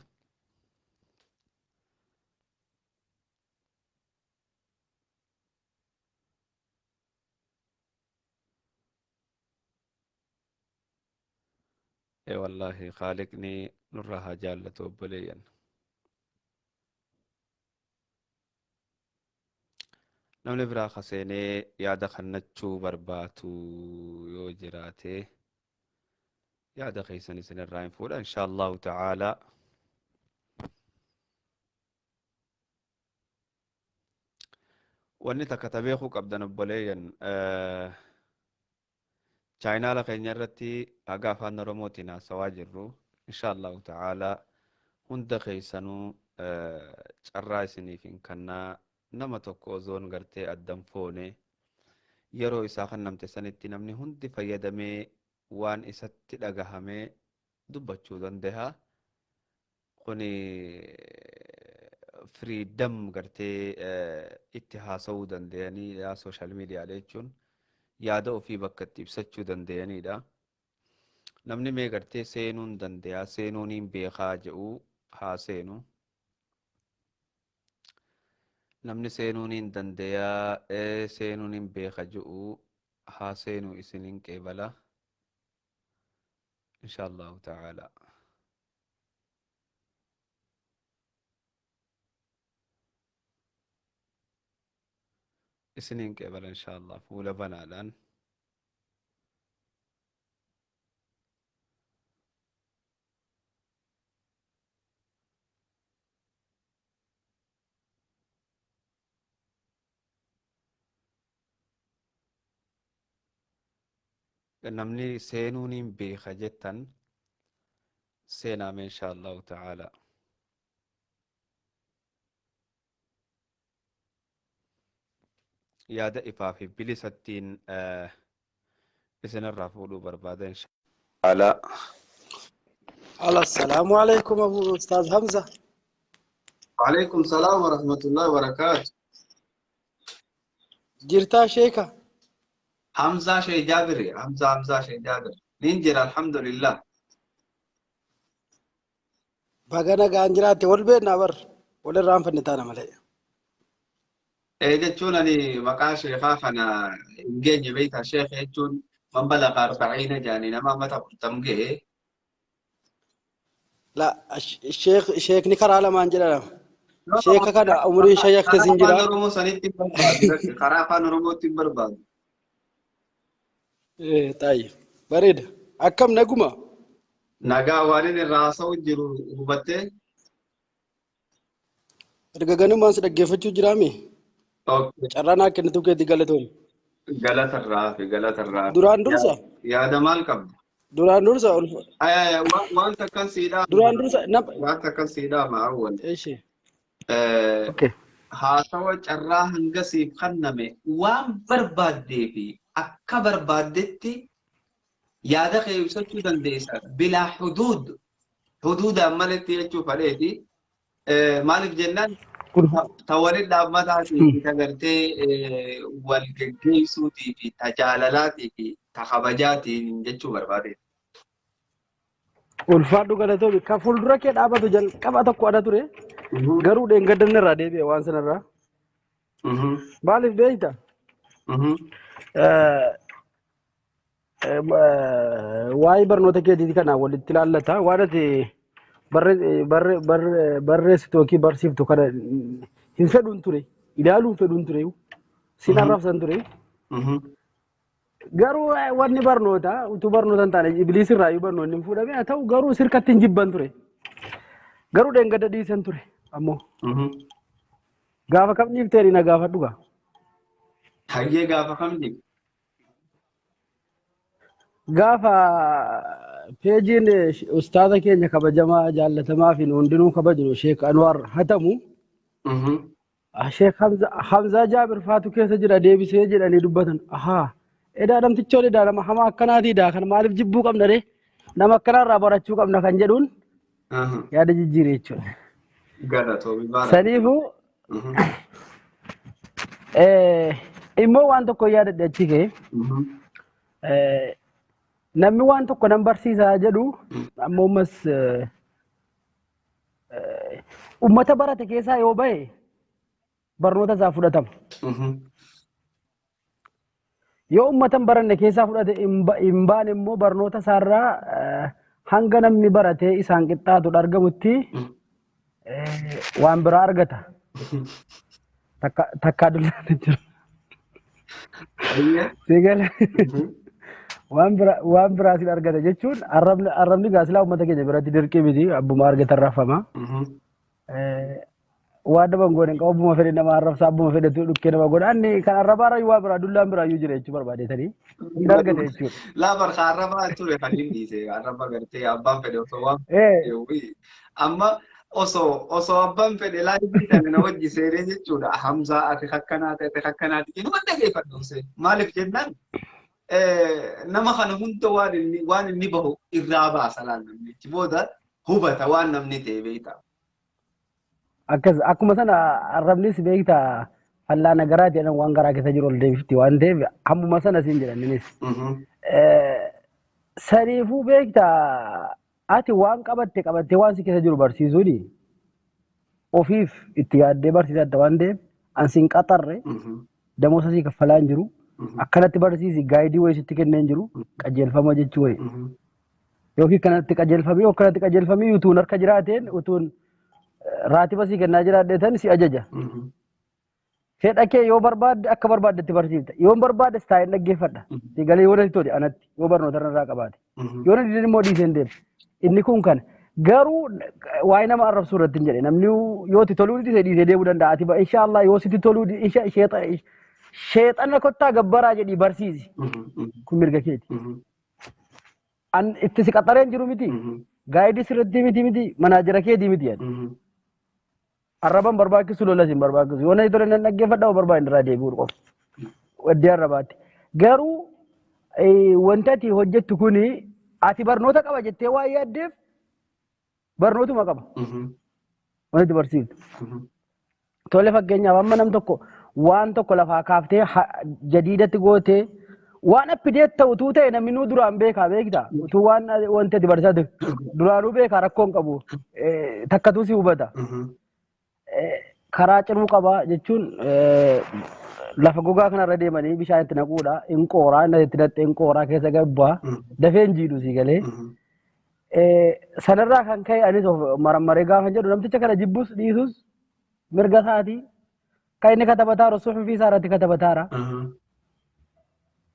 Ee wallaahi, Khaaliqni nurraa haa jaallatu, obboleeyyan. Namni biraa ka seenee yaada kannachuu barbaatu yoo jiraate, yaada keessan isinirraa hin fuudha, insha Allahu ta'ala. Wanni takka ta beekuu qabdan, obboleeyyan, channel keenya irratti haga afaan Oromootiin haasawaa jirru, insha Allahu ta'ala. Hunda keessanuu carraa isiniif hin kennaa. Nama tokko ozoon gartee addan foone yeroo isaa kennamte sanitti namni hundi fayyadamee waan isatti dhagahamee dubbachuu danda'a. Kuni freedom gartee itti haasa'uu danda'anidha. Social miidiyaalee jechuun yaada ofii bakka itti ibsachuu danda'anidha. Namni mee gartee seenuun danda'a, seenuun hin beekaa jedhu haa seenu. Namni seenuun hin danda'a, seenuun hin beeka jedhu haa seenu, isiniin qeebala. Insha Allahu ta'ala. Isiniin qeebala insha Allah fuula banaadhaan. Namni seenuun hin beeka jettan seenaame insha Allahu ta'ala. Yaada ifaa fi bilisattiin isinirraa fuudhuu barbaada insha Allah. السلام عليكم أبو أستاذ حمزة. وعليكم السلام ورحمة الله وبركاته. Jirtaa sheeka? Hamzaa Shee Jaabiri, Hamzaa Hamzaa Shee Jaabir. Nin jira, alhamdulillah. Baga nagaan jiraatte. Wal beeknaa bar, wal irraanfanne taana malee. Ee, jechuun ani maqaa sheekaa kana hin geenye beektaa. Sheekh jechuun man balaga 40 jaanii, nama mata 40 ga'e. La, sheek, sheekni karaa lamaan jedhama. Sheeka kana umriin shayyaktes hin Karaa jira. afaan Oromoo sanitti hin barbaadu. Karaa afaan Oromootti hin barbaadu. Ee, taayye bareeda. Akkam, naguma? Nagaa. Waan inni irraa haasa'u jiru hubattee? Erga ganumaan si dhaggeeffachuu jiraami. Okay. Carraa naa kennitu keetti galatoom. Galatarraa fi galatarraa fi. Duraan dursa Yaada maal qabda? Duraan dursa Ay, ay, wanta akkan siidhaa duraan dursa nama wanta akkan siidhaa awwal. Eeshi. Okay. Haasawa carraa hanga siif kenname waan barbaaddee fi akka barbaaddetti yaada kee ibsachuu dandeessa. Bilaa huduud, huduudaan maletti jechuu fadheeti. Maaliif jennaan, ta waliin dhaabbataatii fi ta gartee wal geggeessuutii fi ta jaalalaatii fi ta kabajaatiin jechuu barbaade. Ulfaadhu, galatoomi. Ka fuuldura kee dhaabatu jalqaba tokko adda ture. Garuu dheengaddan irraa deebi'e waan sanarraa. Maaliif beekta? Waa'ee barnoota keetii kana walitti ilaallata. Waan ati barreessitu yookiin barsiiftu kana hin fedhuun ture. Ilaaluun fedhuun ture. Sin arrabsan ture. Garuu wanni barnoota utuu barnoota hin taane ibliis irraa iyyuu barnoonni hin fuudhame haa ta'u, garuu sirkatti hin jibban ture. Garuu dheengadda dhiisan ture ammoo. Gaafa kam dhiifteeni na gaafadhu gaa. Hayyee, gaafa kam jibbe? Gaafa peejiin ustaaza keenya kabajamaa jaallatamaa fi nu hundinuu kabajnu Sheek Anwaar hatamu, Sheek Hamzaa Jaabir faatu keessa jira deebisee jedhanii dubbatan. Ahaa, edaa namtichoon edaa nama hamaa akkanaatiidha, kan maaliif jibbuu qabna ree, nama akkanaarraa barachuu qabna kan jedhuun yaada jijjiire jechuudha. Galatoomi baara. Saniifuu immoo waan tokko yaadadhe achi ka'e. Namni waan tokko nan barsiisaa jedhu ammoo ammas ummata barate keessaa yoo bahe barnoota isaa fudhatama. Yoo ummata hin baranne keessaa fudhate hin baane immoo barnoota isaarraa hanga namni baratee isaan qixxaatu argamutti waan biraa argata. Takka takkaa dullaan jira. Hayyee. Sigala waan biraatiin argata jechuun arrabni gaasilaa uummata keenya biratti dirqii miti, abbuma argatan rafama. Waan nama hin goone hin qabu, abbuma fedhe nama arrabsa, abbuma fedhetu dhukkee nama godha. Inni kan arrabaarra waa biraa dullaan biraayyuu jira jechuu barbaadetanii hin argate jechuudha. Laa barka arrabaa ture kan inni dhiise, arraba gartee abbaan fedhe osoo waan amma Osoo abbaan fedhe live tana na wajji seenee jechuudha. Hamzaa, ati akkanaa ta'e, ati akkanaati. Inuma dhageeffadhu seen. Maaliif jennaan, nama kana hunda waan inni bahu irraa baasa laal namni. Booda hubata waan namni ta'e beektaa. Akkas akkuma sana arrabnis beektaa, fallaana garaa jedhan, waan garaa keessa jiru ol deebifti waan ta'eef hammuma sana siin jedhan innis. Saniifuu beektaa, ati waan qabatte qabattee waan si keessa jiru barsiisuuni ofiif itti yaaddee barsiisatta waan ta'eef, an siin qaxarre, damoosa sii kaffalaa hin jiru. Akkanatti barsiisi guide wayii sitti kennee hin jiru, qajeelfama jechuu wayi. Yookiin kanatti qajeelfamii akkanatti qajeelfamii utuun harka jiraateen, utuun raatiba sii kennaa jiraadheetan si ajaja. Fedha kee yoo barbaadde akka barbaaddetti barsiifta. Yoo hin barbaaddes taa'een dhaggeeffadha. Si galee, yoo natti tole anatti, yoo barnoota irraa qabaate. Yoo na dide immoo dhiisee hin deemu. Inni kun kana. Garuu waa'ee nama arrabsuu irratti hin jedhe. Namni yoo itti toluu dhiise dhiisee deemuu danda'a. Ati inshaallah yoo sitti toluu sheexana kottaa gabbaraa jedhii barsiisi. Kun mirga keeti. An itti si qaxaree hin jiru miti. Guide sirriitti miti, manager keetii miti yaadde. Arraban barbaachisu, lolas hin barbaachisu. Yoo natti tole nan dhaggeeffadha, yoo barbaade irraa deebi'uu qofa. Waddee arrabaatti. Garuu wanta ati hojjettu kuni, ati barnoota qaba jettee waan yaaddeef, barnootuma qaba. Wanti ati barsiiftu. Tole, fakkeenyaaf amma nam tokko waan tokko lafaa kaaftee jadiidatti gootee waan update ta'u utuu ta'e, namni nuu duraan beekaa, beektaa, utuu waan wanti ati barsiisaa duraanuu beekaa, rakkoo hin qabu, takkatuu si hubata. Karaa ciruu qaba jechuun lafa gogaa kanarra deemanii bishaan itti naquudha. Hin qooraa, inni itti naqxee hin qooraa, keessa gabbaa dafee hin jiidhu si galee. Sanarraa kan ka'e anis of marammaree gaafa jedhu, namticha kana jibbus dhiisus mirga isaatii. Kan inni katabataaru suxufii isaa irratti katabataara.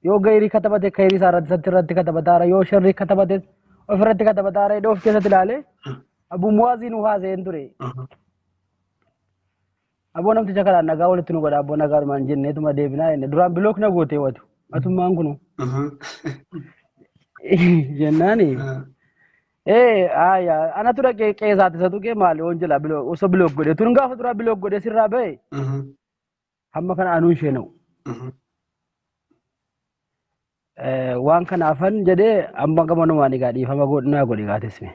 Yoo gayrii katabate kayrii isaa irratti isatti irratti katabataara. Yoo sharrii katabate ofirratti katabataara. Hidhee of keessatti ilaalee Abu Muwaazii nu haasa'een ture. Aboo, namticha kanaan nagaa walitti nu godha, aboo nagaadhumaan jenneetuma deebinaa jenne. Duraan block na gootee watu. Atummaan kunu. Jennaani. Ee aya, anatu dhaqee qeesaatti isa tuqee maali oon jala osoo block godhe tun, gaafa duraa block godhe sirraa ba'e, hamma kana anuu isheena'u. Waan kanaafan jedhee amma gamanumaan egaa dhiifama godhinaa godhe gaatisme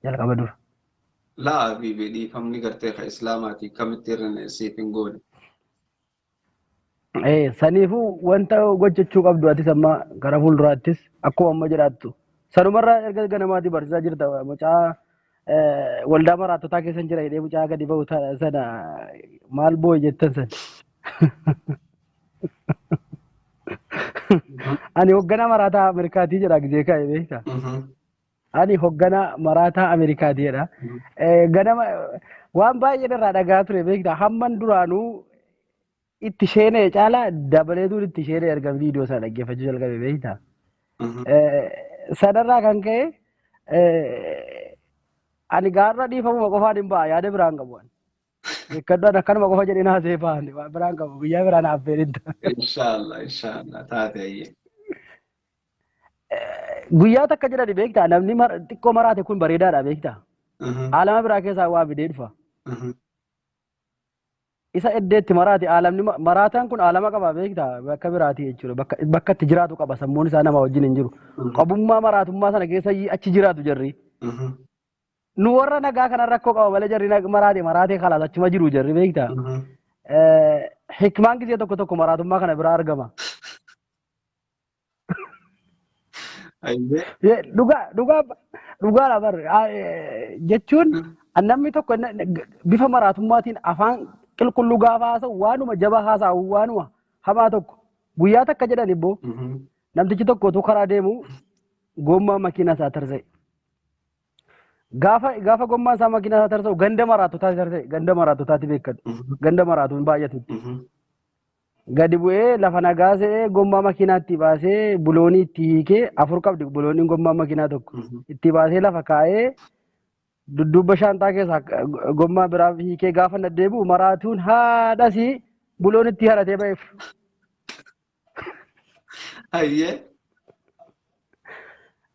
jalqaba dura. Laa habiibi, dhiifamni gartee ka islaamaati kamitti irra siif hin goone. Saniifuu wanta gochachuu qabdu atis amma gara fuulduraattis akkuma amma jedhaattu. Sanumarraa erga ganamaati barsiisaa jirta, mucaa waldaa maraattotaa keessa jira jedhee mucaa gadi ba'u sana maal boo'e jettan san. Ani hoogganaa maraataa Ameerikaatii jedha gizee ka'e, beektaa? Ani hoogganaa maraataa Ameerikaatii jedha. Ganama waan baay'een irraa dhagaa ture, beektaa? Hamman duraanuu itti sheenee caalaa dabaleetuun itti sheenee erga viidiyoo sana dhaggeeffachuu jalqabe, beektaa? Sanarraa kan ka'e ani gaarra dhiifamuma qofaan hin ba'a, yaada biraan qabu. Beekadhaan akkanuma qofa jedhee naasee ba'an, waan biraan qabu, guyyaa biraan affeerin. Inshaallah, inshaallah, taate ayyee. Guyyaa takka jedhani, beektaa, namni xiqqoo maraate kun bareedaadha, beektaa? Aalama biraa keessaa waa fidee dhufa. Isa eddeetti maraate, aalamni maraataan kun aalama qaba, beektaa, bakka biraati jechuudha. Bakka itti jiraatu qaba, sammuun isaa nama wajjin hin jiru. Qabummaa maraatummaa sana keessa achi jiraatu jarri. Nu warra nagaa kana rakkoo qaba malee, jarri maraate maraatee kalaas achuma jiru jarri, beektaa. Hikmaan gisee tokko tokko maraatummaa kana biraa argama. Ayyee. Dhugaa dhugaa dhugaadha bar jechuun namni tokko bifa maraatummaatiin afaan qulqulluu gaafa haasa'u, waanuma jabaa haasa'u, waanuma hamaa tokko. Guyyaa takka jedhan ibboo, namtichi tokko utuu karaa deemu gommaa makiinaa isaa tarsa'e. Gaafa gommaan isaa makiinaa isaa tarsa'u, ganda maraatotaati tarsa'e, ganda maraatotaati beekadhu, ganda maraatuun baay'atutti. Gadi bu'ee lafa nagaa se'ee gommaa makiinaa itti baasee, buloonii itti hiikee, afur qabdi bulooniin gommaa makiinaa tokko, itti baasee lafa kaa'ee, dudduuba shaantaa keessaa gommaa biraa hiikee gaafa na deebi'u, maraatuun haadhasii buloon itti haratee ba'eef. Ayyee.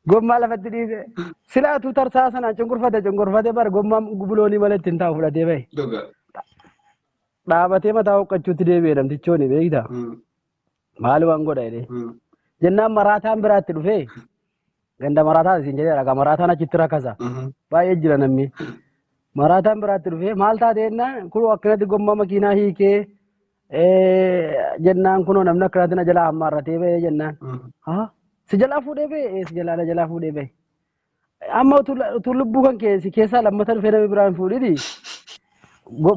Gommaa lafatti dhiise. Silaatuu tarsaa sanaan cunqurfate cunqurfate bar gommaa buloonii malee ittiin taa'u fudhatee bahe. Dhuga. Dhaabatee mataa hoqqachuutti deebi'e namtichooni beektaa? Maal waan godha jedhee. Jennaan maraataan biraatti dhufee ganda maraataan isin jedhee ragaa maraataan achitti rakasa. Baay'ee jira namni. Maraataan biraatti dhufee maal taate jennaan kunoo akkanatti gommaa makiinaa hiikee jennaan kunoo namni akkanatti na jalaa hammaarratee bahee jennaan. Haa si jalaa fuudhee bahee si jalaa na jalaa fuudhee bahee. Amma utuu lubbuu kan si keessaa lammata dhufee namni biraan fuudhiti.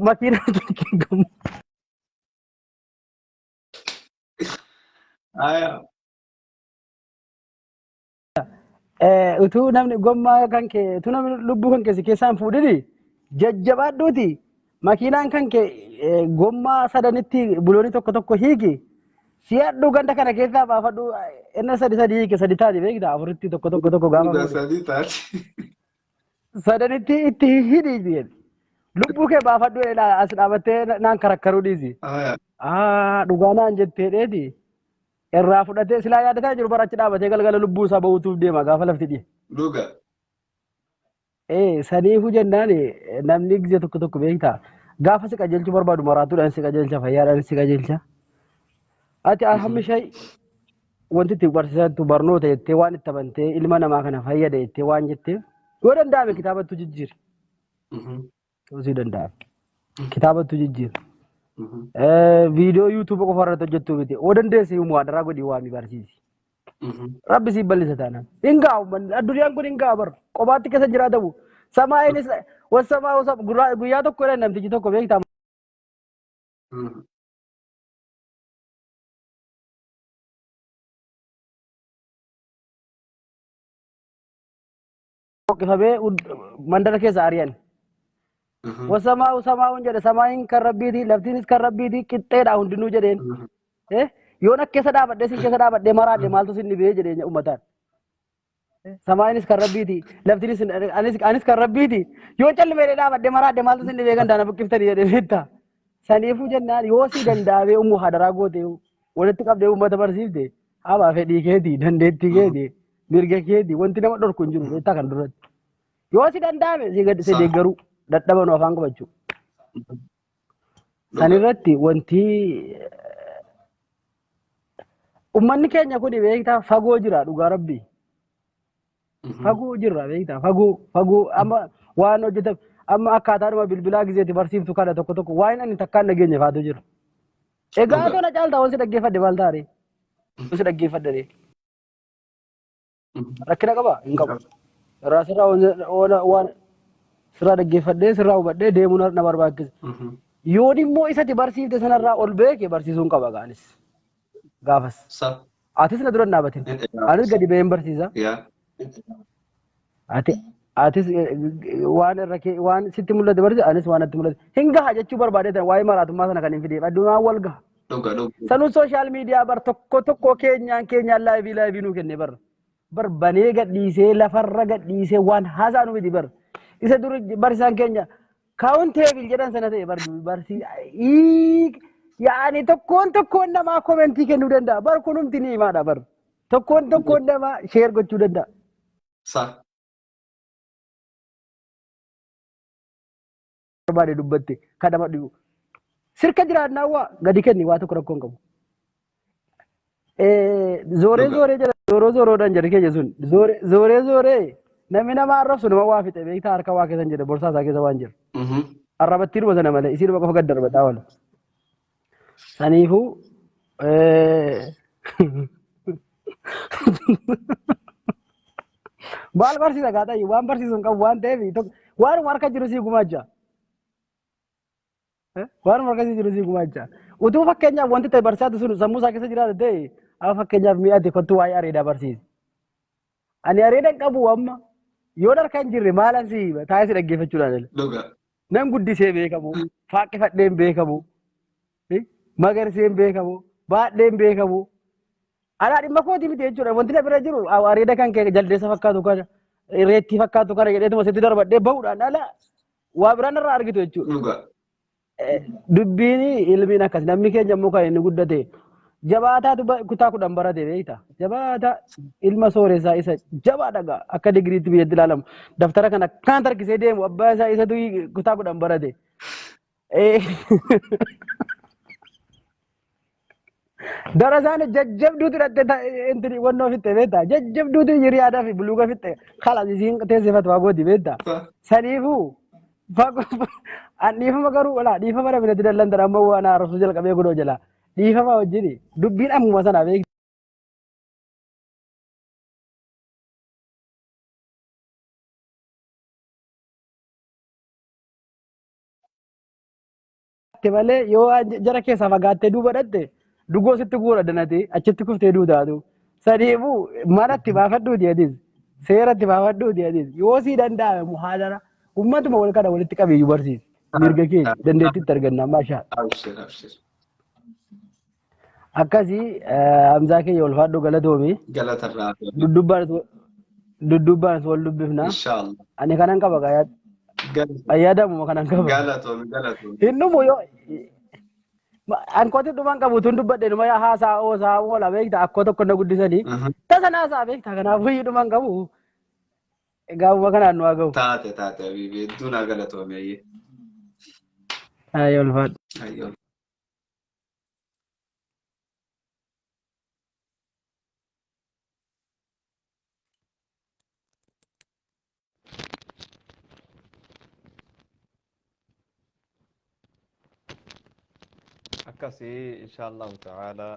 Makiinaa kee gommaa. Utuu namni gommaa kan kee utuu namni lubbuu kan kee si keessaa hin fuudhini jajjabaadhuuti makiinaan kan kee gommaa sadanitti buloonii tokko tokko hiiki si'adhu ganda kana keessaa baafadhu inni sadi sadi hiike sadi taati beektaa afuritti tokko tokko tokko gaafa Dhuga fuudhe. sadii taati. Sadanitti itti hidhi jedhe. Lubbuu kee baafadhu as dhaabattee naan karakkaruu dhiisi. Dhugaa naan jettee dheeti. Irraa fudhatee silaa yaadataa jiru bara achi dhaabatee galgala lubbuu isaa bahuutuuf deema gaafa lafti dhiye. Dhuga. Saniifuu jennaan namni gizee tokko tokko beektaa gaafa si qajeelchuu barbaadu maraatuudhaan si qajeelcha fayyaadhaan si qajeelcha. Ati alhammi shay wanti itti barsiisantu barnoota jettee waan itti amantee ilma namaa kana fayyada jettee waan jettee yoo danda'ame kitaabattu jijjiiri. Yoo si danda'ame kitaabattu jijjiiri. Viidiyoo yuutuuba qofa irratti hojjettuu miti. Yoo dandeesse himu adaraa godhii waami barsiisi. Rabbi siif bal'isa taanaan. Hin gaa'u addunyaan kun hin ga'a bar. Qobaatti keessa jiraatamu. Samaa'inis wasamaa guyyaa tokko jedhan namtichi tokko beektaa. Buqqifamee mandara keessa ari'an. Wasamaa samaa'uun jedhe samaa'iin kan rabbiiti laftiinis kan rabbiiti qixxeedha hundinuu jedheen. Yoon akka keessa dhaabadhee sin keessa dhaabadhee maraadhe maaltu sin dhibee jedheen uummataan. Samaa'iinis kan rabbiiti laftiinis anis kan rabbiiti yoon callimee dhaabadhee maraadhe maaltu sin dhibee gandaana buqqiftanii jedhee beektaa. Saniifuu jennaan yoo si danda'amee uumuu hadaraa goote walitti qabdee uummata barsiifte habaa fedhii keetii dandeettii keetii mirga keetii wanti nama dhorku hin jiru beektaa kan duratti. Yoo si danda'ame si gad si deeggaruu dadhabanuu afaan qabachuu. Sanirratti wanti uummanni keenya kun beektaa fagoo jira dhugaa rabbii. Fagoo jirra beektaa fagoo fagoo amma waan hojjetan amma akkaataadhuma bilbilaa gizeetti barsiiftu kana tokko tokko waan inni takkaan dhageenye faatu jira. Egaa otoo na caaltaa wanti dhaggeeffadhe maal taare? Wanti dhaggeeffadhe rakkina qabaa? Hin qabu. Irraa sirraa waan sirraa dhaggeeffadhee sirraa hubadhee deemuu na barbaachisa. Yoon immoo isatti barsiifte sanarraa ol beeke barsiisuun qaba gaanis. Gaafas. Atis na dura hin dhaabatin. Anis gadi ba'een barsiisa. Atis waan irra waan sitti mul'ate barsiisa anis waan natti mul'ate. Hin gaha jechuu barbaadee tan waa'ee maraatummaa sana kan hin fideef addunyaan wal gaha. Sanuu sooshaal miidiyaa bar tokko tokko keenyaan keenyaan laayivii laayivii nuu kenne bar. Bar banee gadhiisee lafarra gadhiisee waan haasaa nu miti bar. Isa dur barsiisaan keenya kaawunteebil jedhan sana ta'e bar barsi yaani tokkoon tokkoon namaa komentii kennuu danda'a. Bar kunumti ni himaadha bar. Tokkoon tokkoon namaa sheer gochuu danda'a. Barbaade dubbatte kan nama dhibu. Sirka jiraannaa waa gadi kenni waa tokko rakkoo hin qabu. Zooree zooree jedha zooroo zooroodhaan jedhe keenya sun zooree zooree namni nama arrabsu nama waa fixe beektaa harka waa keessan jedhe borsaa isaa keessa waan jiru. Arrabattii dhuma sana malee isiin qofa gad darbataa oola. Saniifuu maal barsiisa gaadha waan barsiisu hin qabu waan ta'eef waanuma harka jiru sii gumaacha. Waanuma harka jiru sii gumaacha. Utuu fakkeenyaaf wanti ta'e barsiisaatu sun sammuu isaa keessa jiraate ta'e amma fakkeenyaaf mi'aate kottu waa'ee areedaa barsiisi. Ani areeda hin qabu amma yoon harka hin jirre maalan si taa'ee si dhaggeeffachuudhaan ala. Nan guddisee beekamu, faaqqifadhee hin beekamu, magarsee hin beekamu, baadhee hin beekamu. Alaa dhimma kooti miti jechuudha. Wanti na bira jiru areeda kan kee jaldeessa fakkaatu kana, reettii fakkaatu kana jedheetuma sitti darbadhee bahuudhaan ala waa biraan irraa argitu jechuudha. Dubbiin ilmiin akkas namni keenya immoo kan inni guddate Jabaataatu kutaa 10 barate beekta. Jabaata ilma sooressaa isa jabaa dhagaa akka digiriitti biyyatti ilaalamu. Daftara kana akkaan tarkisee deemu abbaa isaa isatu kutaa 10 barate. Darasaan jajjabduutu hidhattee intini wannoo fixxe beekta. Jajjabduutu hiriyaadhaa fi buluuga fixxe. Kalas isiin teessee fatwaa gooti beekta. Saniifuu an dhiifama garuu walaa dhiifama na biratti dallantan amma waan haaromsuu jalqabee godhoo jala. Dhiifama wajjin dubbiin ammuma sana beekta. Malee yoo jara keessaa fagaattee duuba dhatte dugoo sitti guura danate achitti kuftee duutaatu. Saniifuu manatti baafadhuuti atis seeratti baafadhuuti atis yoo sii danda'ame muhaadara ummatuma wal kana walitti qabiyyuu barsiisi. Mirga keenya dandeettitti arganna maashaa. Abshir abshir. Akkasii Hamzaa keenya ulfaadhu galatoomi. Galatarraa. Duddubbaanis wal dubbifna. Inshaallah. Ani kanan qaba gaa ayyaadamuma kanan qaba. Galatoomi galatoomi. Hin dhumu yoo ankooti dhuman qabu tun dubbadhe numa haasaa oosaa oola beekta akkoo tokko na guddisanii tasa naasaa beekta kanaafuu iyyuu dhuman qabu. Gaafuma kanaan nu haa ga'u. Taate taate Habiibi hedduu naa galatoomi ayyee. Ayyee ulfaadhu. Ayyee. Akkasii insha Allahu ta'ala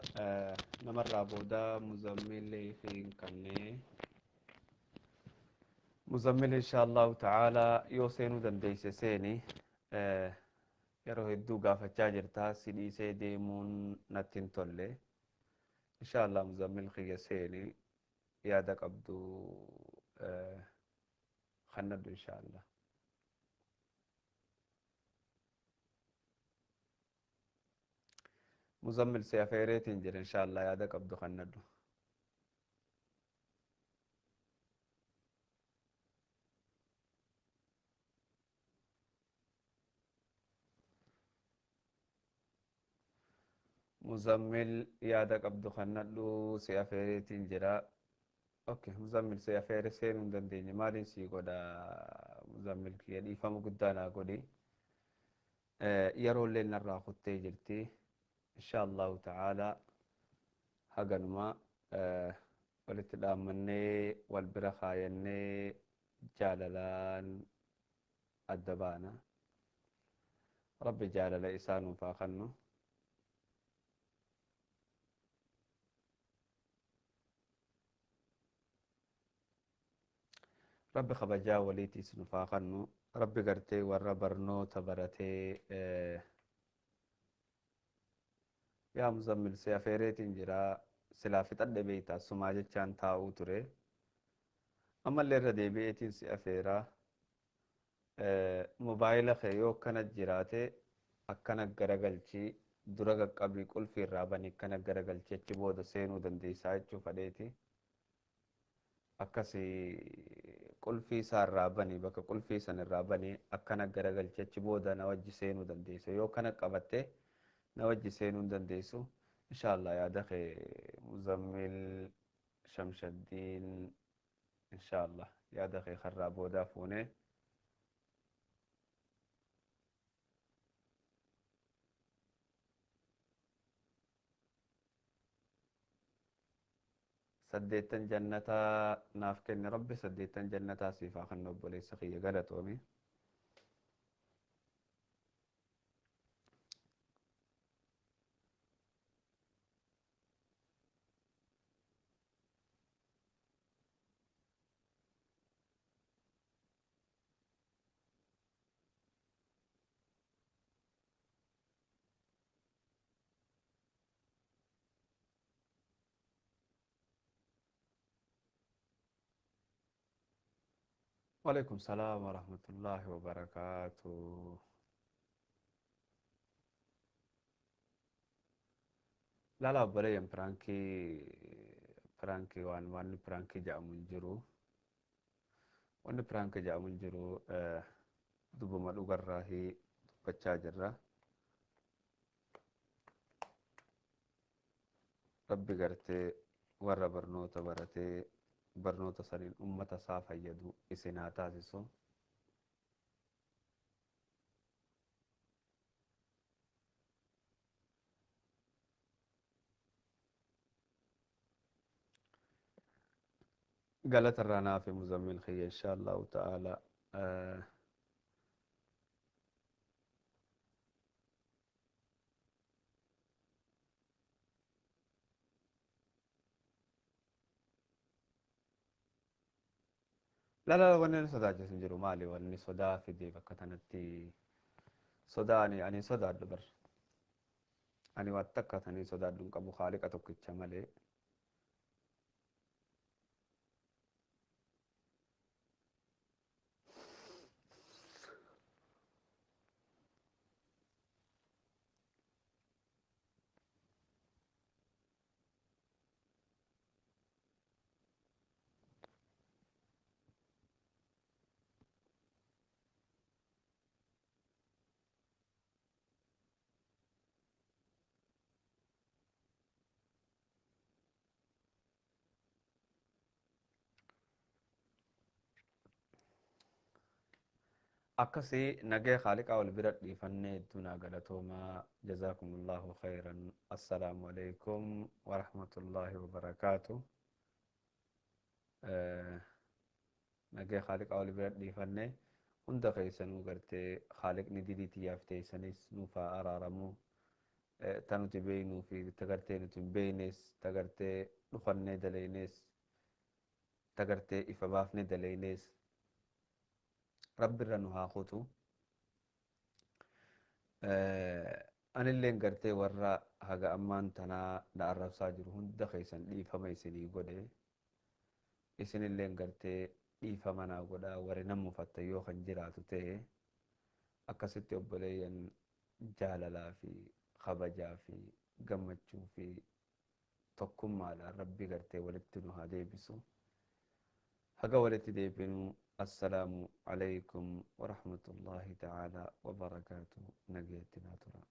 namarraa booda muzammilii fi hin kannee muzammil insha Allahu ta'ala yoo seenuu dandeeyse seeni. Yeroo hedduu gaafachaa jirta, si dhiisee deemuun natti hin tolle. Insha Allah muzammil kiyya seeni, yaada qabdu kannadhu insha Allah. Muzammil si afeereetiin jira, insha Allah yaada qabdu kannadhu. Muzammil yaada qabdu kannadhu, si afeereetiin jira. Okay, Muzammil si afeere seenuu hin dandeenye. Maaliin sii godha Muzammil kiyya? Dhiifama guddaa naa godhi. Yeroo illee narraa kuttee jirti. Insha Allahu ta'ala haganuma walitti dhaammannee wal bira kaayannee jaalalaan adda baana. Rabbi jaalala isaa nuuf haa kennu. Rabbi kabajaa waliitiis nuuf haa kennu. Rabbi gartee warra barnoota baratee yaa Muzammil si afeereetiin jira. Silaa fixadhe beekta sumaa jechaan taa'uu ture. Ammallee irra deebi'eetiin si afeeraa. Mobaayila kee yoo akkana jiraate akkana garagalchii dura qaqqabii qulfii irraa bani akkana garagalchii achi booda seenuu dandeessaa jechuu fadheeti. Akkasi qulfii isaa irraa bani, bakka qulfii san irraa bani akkana garagalchii achi booda na wajji seenuu dandeessa. Yoo kana qabatte na wajji seenuu hin dandeessu. Inshallah yaada kee Muzammil Shamshaddiin inshallah yaada kee karraa boodaa fuunee. Saddeettan jannataa naaf kenne Rabbi saddeettan jannataa siif haa kennu obboleessa kiyya galatoomi. وعليكم السلام ورحمة الله وبركاته. لا لا obboleeyyan piraankii piraankii waan wanni piraankii jedhamu hin jiru. Wanni piraankii jedhamu hin jiru, dubbuma dhugarraa dubbachaa jirra. Rabbi gartee warra barnoota baratee barnoota saniin ummata isaa fayyadu isin haa taasisu. Galata irraa naaf Muzammil kiyya insha Allahu ta'ala. La la, wanni inni sodaachisu hin jiru. Maali wanni sodaa fidee bakka kanatti? Sodaa ani sodaadhu bar. Ani waan takka tanii sodaadhu hin qabu, Haaliqa tokkicha malee. Akkasii nagee Haaliqaa wal bira dhiifannee hedduu naa galatoomaa. Jazaakumullahu khayran. Assalaamu alaikum warahmatullaahi wabarakaatu. Nagee Haaliqaa wal bira dhiifannee hunda keessanuu gartee Haaliqni didii tiyyaaf teessanis nuuf haa araaramuu. Ta nuti beeynuu fi ta gartee nuti hin beeynes, ta gartee dhufannee daleynes, ta gartee ifa baafnee daleynes, Rabbirra nu haa kutu. Anilleen gartee warra haga ammaan tanaa na arrabsaa jiru hunda keessan dhiifama isinii godhe. Isinilleen gartee dhiifama naa godhaa warri nan mufatta yoo kan jiraatu ta'e. Akkasitti obboleeyyan jaalalaa fi kabajaa fi gammachuu fi tokkummaadhaan Rabbi gartee walitti nu haa deebisu. Haga walitti deebinu, assalaamu alaykum warahmatullaahi ta'aalaa wabarakaatu. Nageetti naa tura.